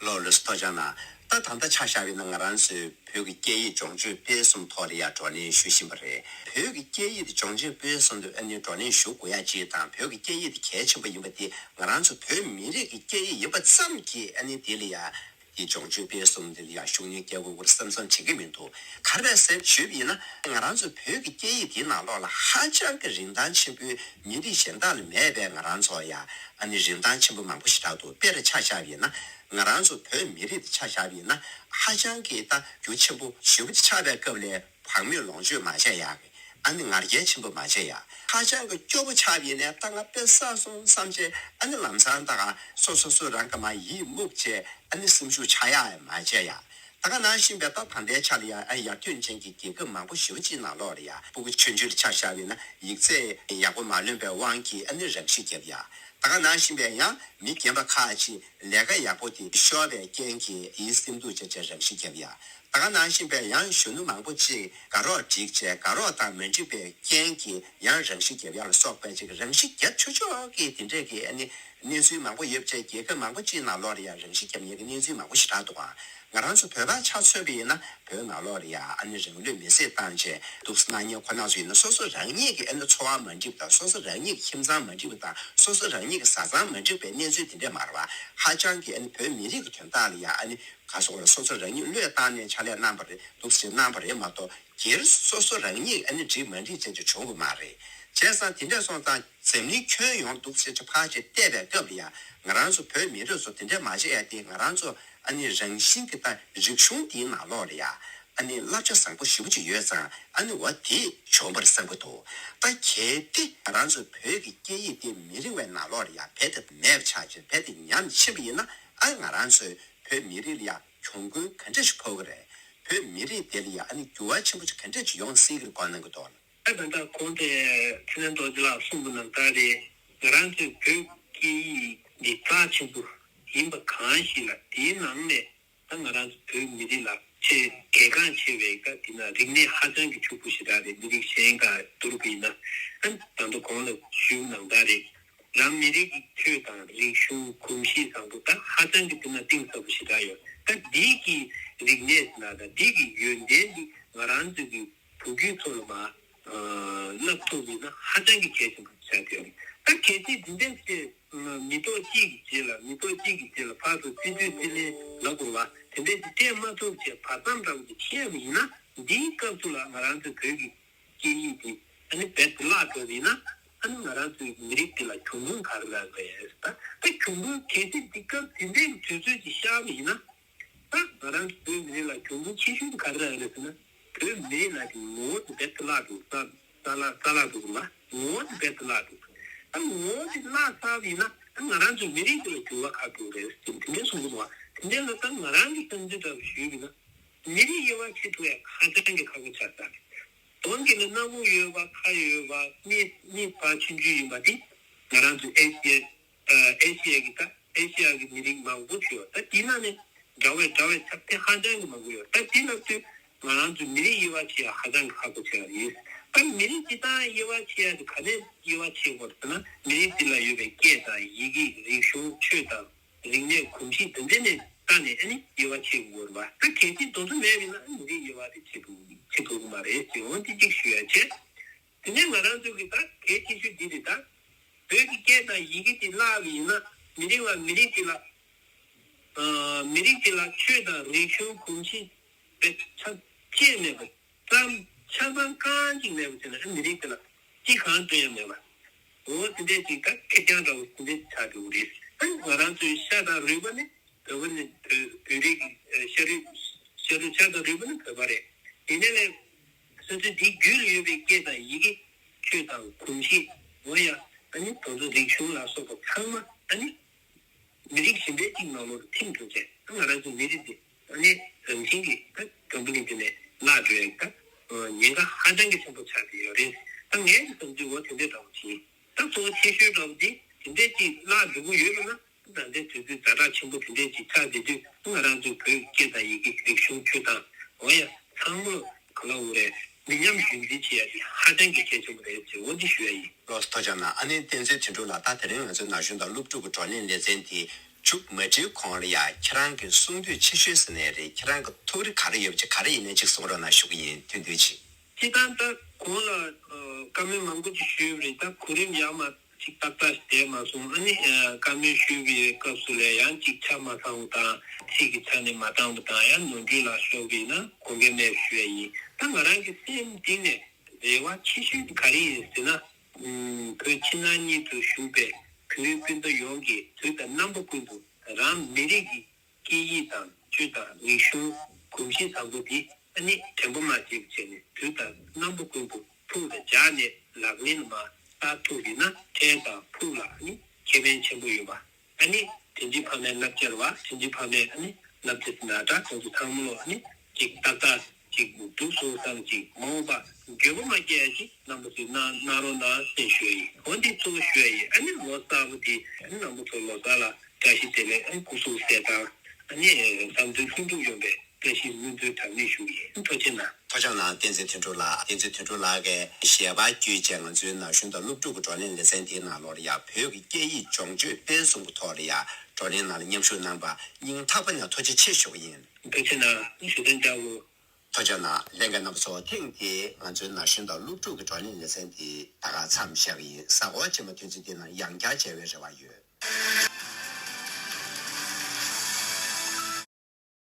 ལགས་ལགས་སོ་ཐུགས་རྗེ་གནང་། ད་ད་ལྟ་ཆ་བཞག་པ་ཡིན་ན་ང་རང་ཚོའི་བོད་ཀྱི་སྐད་ཡིག་སྦྱོང་སྤྱོད་སྤེལ་གསུམ་ཐོག་ལ་ཡང་བགྲོ་གླེང་ཞུ་བཞིན་པ་རེད། བོད་ཀྱི་སྐད་ཡིག་དེ་སྦྱོང་སྤྱོད་སྤེལ་གསུམ་དུ་ཨ་ནི་བགྲོ་གླེང་ཞུ་དགོས་ཡ་གཅིག་དང་བོད་ཀྱི་སྐད་ཡིག་དེ་གལ་ཆེན་པོ་ཡིན་པ་དེ་ང་རང་ཚོ་བོད་མི་རིགས་ཀྱི་སྐད་ཡིག་ཡིན་པ་ཙམ་གྱིས་ཨ་ནི་དེ་ལ་ཡང་། དེ་སྦྱོང་སྤྱོད་སྤེལ་གསུམ་དེ་ལ་ཡང་ཤུགས་སྣོན་རྒྱག་དགོས་ཀྱི་རེད་བསམ་བསམ་བྱེད་ཀྱི་མི་འདུག་ག་རེ་བྱས་ཟེར་ཞུས་པ་ཡིན་ན་ང་རང་ཚོ་བོད་ཀྱི་སྐད་ཡིག་དེའི་ནང་ལོགས་ལ་ཧ་ཅང་གི་རིན་ཐང་ཆེན་པོའི་མི་རིགས་གཞན་དག་ལ་མེད་པའི་ང་རང་ཚོ་ཡང་ཨ་ནི་རིན་ཐང་ཆེན་པོ་མང་པོ་ཞེ་དྲག་འདུག་དཔེར་ཆ་བཞག་པ་ཡིན་ན་ང་རང་ཚོ་བོད་མི་རིགས་དེ་ཆ་བཞག་པ་ཡིན་ན་ཧ་ཅང་གི་ད་རྒྱུ་ཆེན་པོ་ཞེ་པོ་ཅིག་ཆགས་པའི་སྐབས་ལ། བག་མེད་ལོངས་སྤྱོད་མ་བྱས་ཡག་གི་ཨ་ནི་ང་རྒྱལ་ཆེན་པོ་མ་བྱས་ཡག་ཧ་ཅང་གི་སྐྱོ་པོ་ཆགས་པ་ཡིན་ནའི་ད་ང་དཔེ་བསགས་སོང་བསམ་བྱས་ཨ་ནི་ལམ་སང་ད་ག་སོ་སོ་སོ་རང་གི་མ་ཡིད་མུག་བྱས་ཨ་ནི་སེམས་ཤུགས་ཆག་ཡག་ཡང་མ་བྱས་ཡག་ད་ག་ནང་བཞིན་པའི་ད་ད་ལྟའི་ཆ་ལ་ཡང་ཨ་ཡར་ཐོན་ཅན་གྱི་རྒྱལ་ཁབ་མང་པོ་ཞེ་པོ་ཅིག་ནང་ལོགས་ལ་ཡང་སྤུ་གུ་ཆུང་ཆུང་ལ་ཆ་བཞག་པ་ཡིན་ན་ཡིག་ཚད་ཡག་པོ་མ་ལོན་པའི་དབང་གིས་ཨ་ནི་རང་ཤི་བརྒྱབ་ཡག་ད་ག་ནང་བཞིན་པའི་ཡང་མི་རྒན་པ་ཁག་ཅིག་ལས་ཀ་ཡག་པོ་དེ་ཤོར་བའི་རྐྱེན་གྱིས་དེའི་སེམས་སྡུག་བྱས་བྱས་རང་ཤི་བརྒྱབ་ཡག་ད་ག་ནང་བཞིན་པའི་ཡང་གཞོན་ནུ་མང་པོ་ཅིག་དགའ་རོགས་སྒྲིག་བྱས་དགའ་རོགས་དང་མ་འགྲིག་པའི་རྐྱེན་གྱིས་ཡང་རང་ཤི་བརྒྱབ་ཡག་ལ་སོགས་པའི་ཅིག་རང་ཤི་བརྒྱབ་ཆོག་ཆོག་གི་དེ་འདྲས་ཀྱི་ཨ་ནི་གནས་ཚུལ་མང་པོ་ཡོད་བྱས་རྒྱལ་ཁབ་མང་པོ་ཅིག་ནང་ལོགས་ལ་ཡང་རང་ཤི་བརྒྱབ་མཁན་གྱི་གནས་ཚུལ་མང་པོ་ཞེ་དྲག་འདུག་ཨང་། ང་རང་ཚོ་བོད་པ་ཆ་མཚོན་པ་ཡིན་ན་བོད་ནང་ལོགས་ལ་ཡང་ཨ་ནི་རང་ལུས་མེར་སྲེག་བཏང་བྱས་འདུག་སེ་གནང་མཁན་ཁོ་རང་ཚོ་ཡིན་ན་སོ་སོ་རང་ཉིད་ཀྱི་ཨ་ནི་འཚོ་བ་མ་འགྲིག་པ་དང་སོ་སོ་རང་ཉིད་ཀྱི་ཁྱིམ་ཚང་མ་འགྲིག་པ་དང་སོ་སོ་རང་ཉིད་ཀྱི་བཟའ་ཚང་མ་འགྲིག་པའི་གནས་ཚུལ་དེ་འདྲས་མ་རེད་བ། ཧ་ཅང་གི་ཨ་ནི་བོད་མི་རིགས་ཀྱི་དོན་དག་ལ་ཡང་ཨ་ནི། ག་སོགས་ལ་སོ་སོ་རང་ཉིད་བློས་བཏང་ནས་ཕྱག་ལས་གནང་བ་རེད་འདུག་ཟེར་གནང་བ་རེད་མ་གཏོགས་སྒེར་སོ་སོ་རང་ཉིད་ཨ་ནི་འགྲིག་མ་འགྲིག་བྱས་ཀྱི་བྱུང་གི་མ་རེད། བྱས་ཙང་དེ་འདྲ་སོང་ཙང་འཛམ་གླིང་ཁྱོན་ཡོངས་འདུག་ཟེར་གྱི་ཕར་ཅིག་བལྟས་པའི་སྐབས་ལ་ཡ། ང་རང་ཚོ་བོད་མི་རིགས་ཚོ་དེ་འདྲ་མ་བྱེད་ཡ་དེ། ང་རང་ཚོ་ཨ་ནི་རང་བཞིན་གྱི་ད་རིག་གཞུང་དེའི་ནང་ལོགས་ལ་ཡ། ཨ་ནི་བསླབ་བྱ་བཟང་པོ་ཞེ་པོ་ཅིག་ཡོད་ཙང་། ཨ་ནི་འོ་དེ་བྱུང་བར་བསམ་གྱི་འདུག་ད་གལ་ཏེ་ང་རང་ཚོ་བོད་ཀྱི་སྐད་ཡིག་དེ་མི་རིང་བའི་ནང་ལོགས་ལ་ཡ་རྦད་དེ་མེད་པ་ཆགས་ཀྱི། རྦད་དེ་ཉམས་ཕྱིན་པ་ཡིན་ན། ཨ་ང་རང་ཚོའི་བོད་མི་རིགས་ལ་ཡ་གྱོང་གུན་ག་འདྲ་ཞིག་ཕོག་གི་རེད། བོད་མི་རིགས་དེ་ལ་ཡ་ཨ་ནི་འགྱུར་བ་ཆེན་པོ་ཅིག་ག་འདྲ་ཅིག་ཡོང་སྲིད་ཀྱི་རེད་བཀའ་གནང་གི་འདུག་ད་ད་ལྟ་གོང་དེ་ཚེ་བརྟན་རྡོ་རྗེ་ལགས་གསུངས་པ་ནང་ལྟར་རེད། ང་རང་ཚོའི་བོད་སྐད་ཡིག་འདི་རྩ་ཆེན་པོ་ཡིན་པ་གང་ཞིག་ལ། དེའི་ནང་ནས་ད་ང་རང་ཚོ་བོད་མི་རིགས་ལ་ཆེས་གལ་འགངས་ཆེ་བའི་ད་དེ་ན་རིག་གནས་ཧ་ཅང་གི་ཕྱུག་པོ་ཞེ་དྲག་རེད། མི་རིགས་གཞན་ག་བསྡུར་བ་ཡིན་ན། ཨ་ད་ལྟ་གོང་ལ་ཞུས་ནང་ལྟར་རེད། རང་མི་རིགས་ཀྱི་ཆོས་དང་རིག་གཞུང་གོམས་གཤིས་བཟང་པོ་ད་ཧ་ཅང་གི་དེ་ན་གཏིང་ཟབ་པོ་ཞེ་དྲག་ཡོད། ད་འདི་གི་རིག་གནས་ཟེར་ན། ད་འདི་གི་ཡོན་ཏན་འདི་ང་རང་ཚོ་གི་བུ་རྒྱུད་ཚོ་ལ་མ་བསླབ་ཐུབ་ཡིན་ན་ཧ་ཅང་གི་གལ་ཆེན་པོ་ཆགས་ཀྱི་ཡོད་རེད། ད་གལ་སྲིད་འདི་འདྲ་ཞིག་མི་ཐོག་གཅིག་གི་རྗེས་ལ། མི་ཐོག་གཅིག་གི་རྗེས་ལ་ཕར་ཚུར་སྲིད་ཇུས་སྲིད་གླེང་ལབ་དགོས་པ་དེ་འདྲ་ཞིག་སྤྲད་མ་ཐུབ་བྱས། བར་མཚམས་འདྲ་བོ་ཅིག་ཆད་པ་ཡིན་ན། འདིའི་སྐབས་སུ་ལ་ང་རང་ཚོའི་བོད་ཀྱི་སྐད་ཡིག་འདི་ཨ་ནི་རྦད་དེ་བརླག་འགྲོ་བ་ཡིན་ན། ཨ་ནི་ང་རང་ཚོའི་མི་རིགས་འདི་ལ་གྱོང་གུན་ག་རེ་རག་རེད། ད་ད་གྱོང་གུན་གལ་སྲིད་འདི་སྐབས་དེ་འདྲའི་དུས་ཚོད་ཅིག་ཤར་བ་ཡིན་ན། ད་ང་རང་ཚོ་བོད་མི་རིགས་ལ་གྱོང་གུན་ཆེ་ཤོས་དེ་ག་རེ་རག་རེད་ཟེར་ན། བོད་མི་རིགས་ལ་གི་ངོ་བོ་དེ་རྦད་དེ་བརླག་འགྲོ། ས་ས་བརླག་ས་བརླག་འགྲོ་གི་མ། ངོ་བོ་དེ་རྦད་དེ་བརླག་འགྲོ། ད་ངོ་བོ་དེ་བརླག་ཚར་བ་ཡིན་ན། ད་ང་རང་ཚོའི་མི་རིགས་དེ་ལ་འགྱུར་བ་ག་འགྲོ་རེད་ཟེར་དེ་འདྲ་གསུང་གི་འདུག་བ། དེ་འདྲ་ལ་ད་ང་རང་གི་བསམ་ཚུལ་འདྲ་བོ་ཞུས་པ་ཡིན་ན། མི་རིགས་དབྱེ་བ་ཕྱེ་ཐུབ་ཡ་ཧ་ཅང་གི་ཁག་པོ་ཆགས་ཚར་རེད། གདོང་གི་ལ་སྣ་བུག་ཡོད་པ། ཁ་ཡོད་པ། མིག་མིག་ཕར་ཆུང་ཆུང་ཡིན་པ་དེ་ང་རང་ཚོ་ཨེ་ཤི་ཡ་ཨ་ཨེ་ཤི་ཡ་གི་ད་ཨེ་ཤི་ཡ་གི་མི་རིགས་མང་པོ་ཅིག་ཡོད། ད་དེ་ནང་ནས་འདྲ་བའི་འདྲ་བའི་ཆ་དེ་ཧ་ཅང་གི་མང་པོ་ཡོད། ད་དེ་ལབ་དུས་ང་རང་ཚོ་མི་རིགས་དབྱེ་བ་ཕྱེ་ཡ་ཧ་ཅང་གི་ཁག་པོ་ཆགས་ཡོད། ད་མི་རིགས་སྤྱི་བཏང་དབྱེ་བ་ཕྱེ་ཡ་དེ་ག་ནས་དབྱེ་བ་ཕྱེ་དགོས་ཟེར་ན། མི་རིགས་དེ་ལ་ཡོད་པའི་སྐད་དང་ཡི་གེ། རིག་གཞུང་། ཆོས་དང་རིག་གནས། གོམས་གཤིས་དེ་འདྲ་ནས་བལྟས་ནས་ཨ་ནི་དབྱེ་བ་ཕྱེ་དགོས་རེད་བ། ད་གལ་སྲིད་དེ་ཚོ་མེད་པ་ཡིན་ན། ཨ་ནི་མི་རིགས་དབྱེ་བ་དེ་ཕྱེ་ཐུབ་ཕྱེ་ཐུབ་ཀྱི་མ་རེད་ཅེས་འོ་འདི་གཅིག་ཞུ་ཡ་བྱས། དེ་ནས་ང་རང་ཚོ་གི་ད་གལ་ཆེ་ཤོས་འདི་རེད། ད་བོད་ཀྱི་སྐད་དང་ཡི་གེ་དེ་བརླག་པ་ཡིན་ན། མི་རིགས་པ་མི་རིགས་དེ་ལ་ཨ་མི་རིགས་དེ་ལ་ཆོས་དང་རིག་གཞུང་། གོམས་གཤིས་དཔེ་ཆ་ཅེས་མེད་པ། ཙམ་ཆ་ཚང་རྐང་གཅིག་མེད་པ་བྱས་ན། ཨ་མི་རིགས་དེ་ལ་ཅི་གང་སྟོན་ཡ་མེད་པ། འོ་དེ་འདྲས་ཅིག་ད་ཁེར་རྐྱང་འདྲ་བོ་དེ་འདྲས་ཆགས་འགྲོ་གི་རེད། ཨ་ང་རང་ཚོའི་ཤ་དང་རུས་པ་ནི་བོད་པ་ནི། བོད་བོད་རིགས་ཀྱི་ཤ་རུས་ཤ་རུས་ཆགས་དང་རུས་པ་ནི་བོད་པ་རེད། དེ་ནས་ལས་སོ་སོའི་དེའི་རྒྱུད་ལ་ཡོད་པའི་སྐད་དང་ཡི་གེ། ཆོས་དང་གོམས་གཤིས། འོ་ཡ། ཨ་ནི་དེ་ཚོ་རིག་གཞུང་ལ་སོགས་པ་ཚང་མ་ཨ་ནི། མི་རིགས་གཞན་པའི་གཅིག་ནང་ལོགས་སུ་ཐིམ་འགྲོ་བྱས། ད་ང་རང་ཚོའི་མི་རིགས་འདི་ཨ་ནི་རང་བཞིན་གྱིས་ད་འཛམ་བུ་གླིང་འདི་ནས་བརླག་འགྲོ་ཡ་གི་ད་ཉེན་ཁ་ཧ་ཅང་གི་ཆེན་པོ་ཆགས་བསྡད་ཡོད་རེད། ད་ངའི་གི་བསམ་ཚུལ་འོ་དེ་འདྲས་འདྲ་བོ་ཅིག་ཡིན། ད་གཙོ་བོ་ཆེ་ཤོས་འདྲ་བོ་འདི་དེ་འདྲས་ཅིག་བརླག་འགྲོ་གི་ཡོད་ལབ་ན། ད་ལྟའི་དུས་ཚོད་ཛ་དྲག་ཆེན་པོ་དེ་འདྲས་ཅིག་ཆགས་བསྡད་དུས། ང་རང་ཚོའི་བོད་ཀྱི་སྐད་དང་ཡི་གེ། རིག་གཞུང་། ཆོས་དང་། འོ་ཡ། ཚང་མ་ག་ལ་འོ་རེད། མི་ཉམས་རྒྱུན་འཛིན་བྱེད་ཡ་དེ་ཧ་ཅང་གི་གལ་ཆེན་པོ་རེད་ཅེས་འོ་འདི་ཞུ་ཡ་ཡིན། ལགས་སོ། ཐུགས་རྗེ་གནང་། ཨ་ནི་བསྟན་འཛིན་དོན་གྲུབ་ལགས། ད་དེ་རིང་ང་ཚོའི་ན་གཞོན་དང་སློབ་ཕྲུག་གི་བགྲོ་གླེང་ལེ་ཚན་དེ་མཇུག་མ་སྒྲིལ་གོང་ལ་ཡ། ཁྱེད་རང་གི་གསུང་འདོད་ཆེ་ཤོས་ཟེར་ནའི་རེད། ཁྱེད་རང་གི་ཐུགས་རེ་ག་རེ་ཡོད་པ་ཅིག་ག་རེ་ཡིན་ནའི་ཅིག་གསུང་རོགས་གནང་ཞུ་གི་ཡིན། ཐུང་ཐུང་ཅིག་སྤྱིར་བཏང་ད་གོང་ལ་ཨ་བཀའ་མོལ་མང་པོ་ཅིག་ཞུས་པ་རེད། ད་གོ་རིམ་ཡག་མ་ཅིག་ཏག་ཏག་ཞིག་བསྡད་མ་སོང་། ཨ་ནི་ཨ་བཀའ་མོལ་ཞུས་པའི་སྐབས་སུ་ལ་ཡང་ཅིག་ཆ་མ་ཚང་བ་དང་། ཚིག་གི་ཆ་ནས་མ་འདང་བ་དང་། ཡང་ནོར་འཁྲུལ་ལ་ཤོར་བ་ཡིན་ན་དགོངས་འགལ་མེད་ཞུ་ཡ་ཡིན། ད་ང་རང་གི་སེམས་གཏིང་ནས་རེ་བ་ཆེ་ཤོས་དེ་ག་རེ་ཡིན་ཟེར་ན། ཨུམ། བོད་ཕྱི་ནང་གཉིས་སུ་བཞུགས་པའི་བོད་རིགས་སྤུན་ཟླ་ཡོངས་ཀྱིས་དུས་དང་རྣམ་པ་ཀུན་ཏུ་རང་མི་རིགས་ཀྱི་སྐད་ཡིག་དང་། ཆོས་དང་། རིག་གཞུང་། གོམས་གཤིས་བཟང་པོ་འདི་ཨ་ནི་དྲན་པ་མ་བརྗེད་པ་བྱས་ནས། དུས་དང་རྣམ་པ་ཀུན་ཏུ་ཐུགས་ལ་འཇགས་ནས་ལག་ལེན་ལ་མ་བསྟར་ཐུབ་པ་ཡིན་ན། འཕྲལ་དང་ཕུགས་ལ་ཨ་ནི་ཁེ་ཕན་ཆེན་པོ་ཡོད་པ། ཨ་ནི་དྲིན་ཅན་ཕ་མའི་བསླབ་བྱ་རེད་བ། དྲིན་ཅན་ཕ་མའི་ཨ་ནི་བསླབ་བྱ་ཟེར་ན་འདྲ། ཁོང་ཚོ་ཚང་མ་ལོ་ཨ་ནི་ཅིག་ཏག་ཏག་ཅིག་འདུག་སོང་ཙང་། ཅིག་མ་འོངས་པ་འགྱོད་པ་མ་སྐྱེ་ཡ་ཅིག་རྣམ་པ་ཚོས་གནང་གནང་རོགས་གནང་ཟེར་ཞུ་ཡ་ཡིན། འོ་འདི་གཙོ་བོ་ཞུ་ཡ་ཡིན། ཨ་ནི་ལོ་གསར་པ་འདི་ཨ་ནི་རྣམ་པ་ཚོ་ལོ་གསར་ལ་བཀྲ་ཤིས་བདེ་ལེགས། ཨ་ནི་སྐུ་གཟུགས་གསལ་ཐང་། ཨ་ནི་བསམ་དོན་ལྷུན་གྲུབ་ཡོང་བའི་བཀྲ་ཤིས་སྨོན་འདུན་གྲངས་མེད་ཞུ་གི་ཡིན། ཐུགས་རྗེ་གནང་། ཐུགས་རྗེ་གནང་། བསྟན་འཛིན་དོན་གྲུབ་ལགས། བསྟན་འཛིན་དོན་གྲུབ་ལགས་ཀྱིས་ཞལ་པར་བརྒྱུད་བྱས་ང་ཚོའི་ན་གཞོན་དང་སློབ་ཕྲུག་གི་བགྲོ་གླེང་ལེ་ཚན་དེའི་ནང་ལོགས་ལ་ཡ། བོད་ཀྱི་སྐད་ཡིག་སྦྱོང་སྤྱོད་སྤེལ་གསུམ་གྱི་ཐོག་ལ་ཡ། བགྲོ་གླེང་ནང་ལ་མཉམ་ཞུགས་གནང་བར་སྙིང་ཐག་པ་ནས་ཐུགས་རྗེ་ཆེ་ཞུ་གི་ཡིན། ཐུགས་རྗེ་གནང་། ཞུ་དོན་ལྕགས་པོ། ཐུགས་རྗེ་གནང་། ལྷན་རྒྱས་རྣམ་པ་ཚོ། ཐེངས་འདིའི་ང་ཚོའི་ན་གཞོན་དང་སློབ་ཕྲུག་གི་བགྲོ་གླེང་ལེ་ཚན་དེ་ད་ག་མཚམས་བཞག་གི་ཡིན། གཟའ་འཁོར་རྗེས་མ་དུས་ཚོད་འདི་ནང་ཡང་བསྐྱར་མཇལ་བའི་རེ་བ་ཡོད།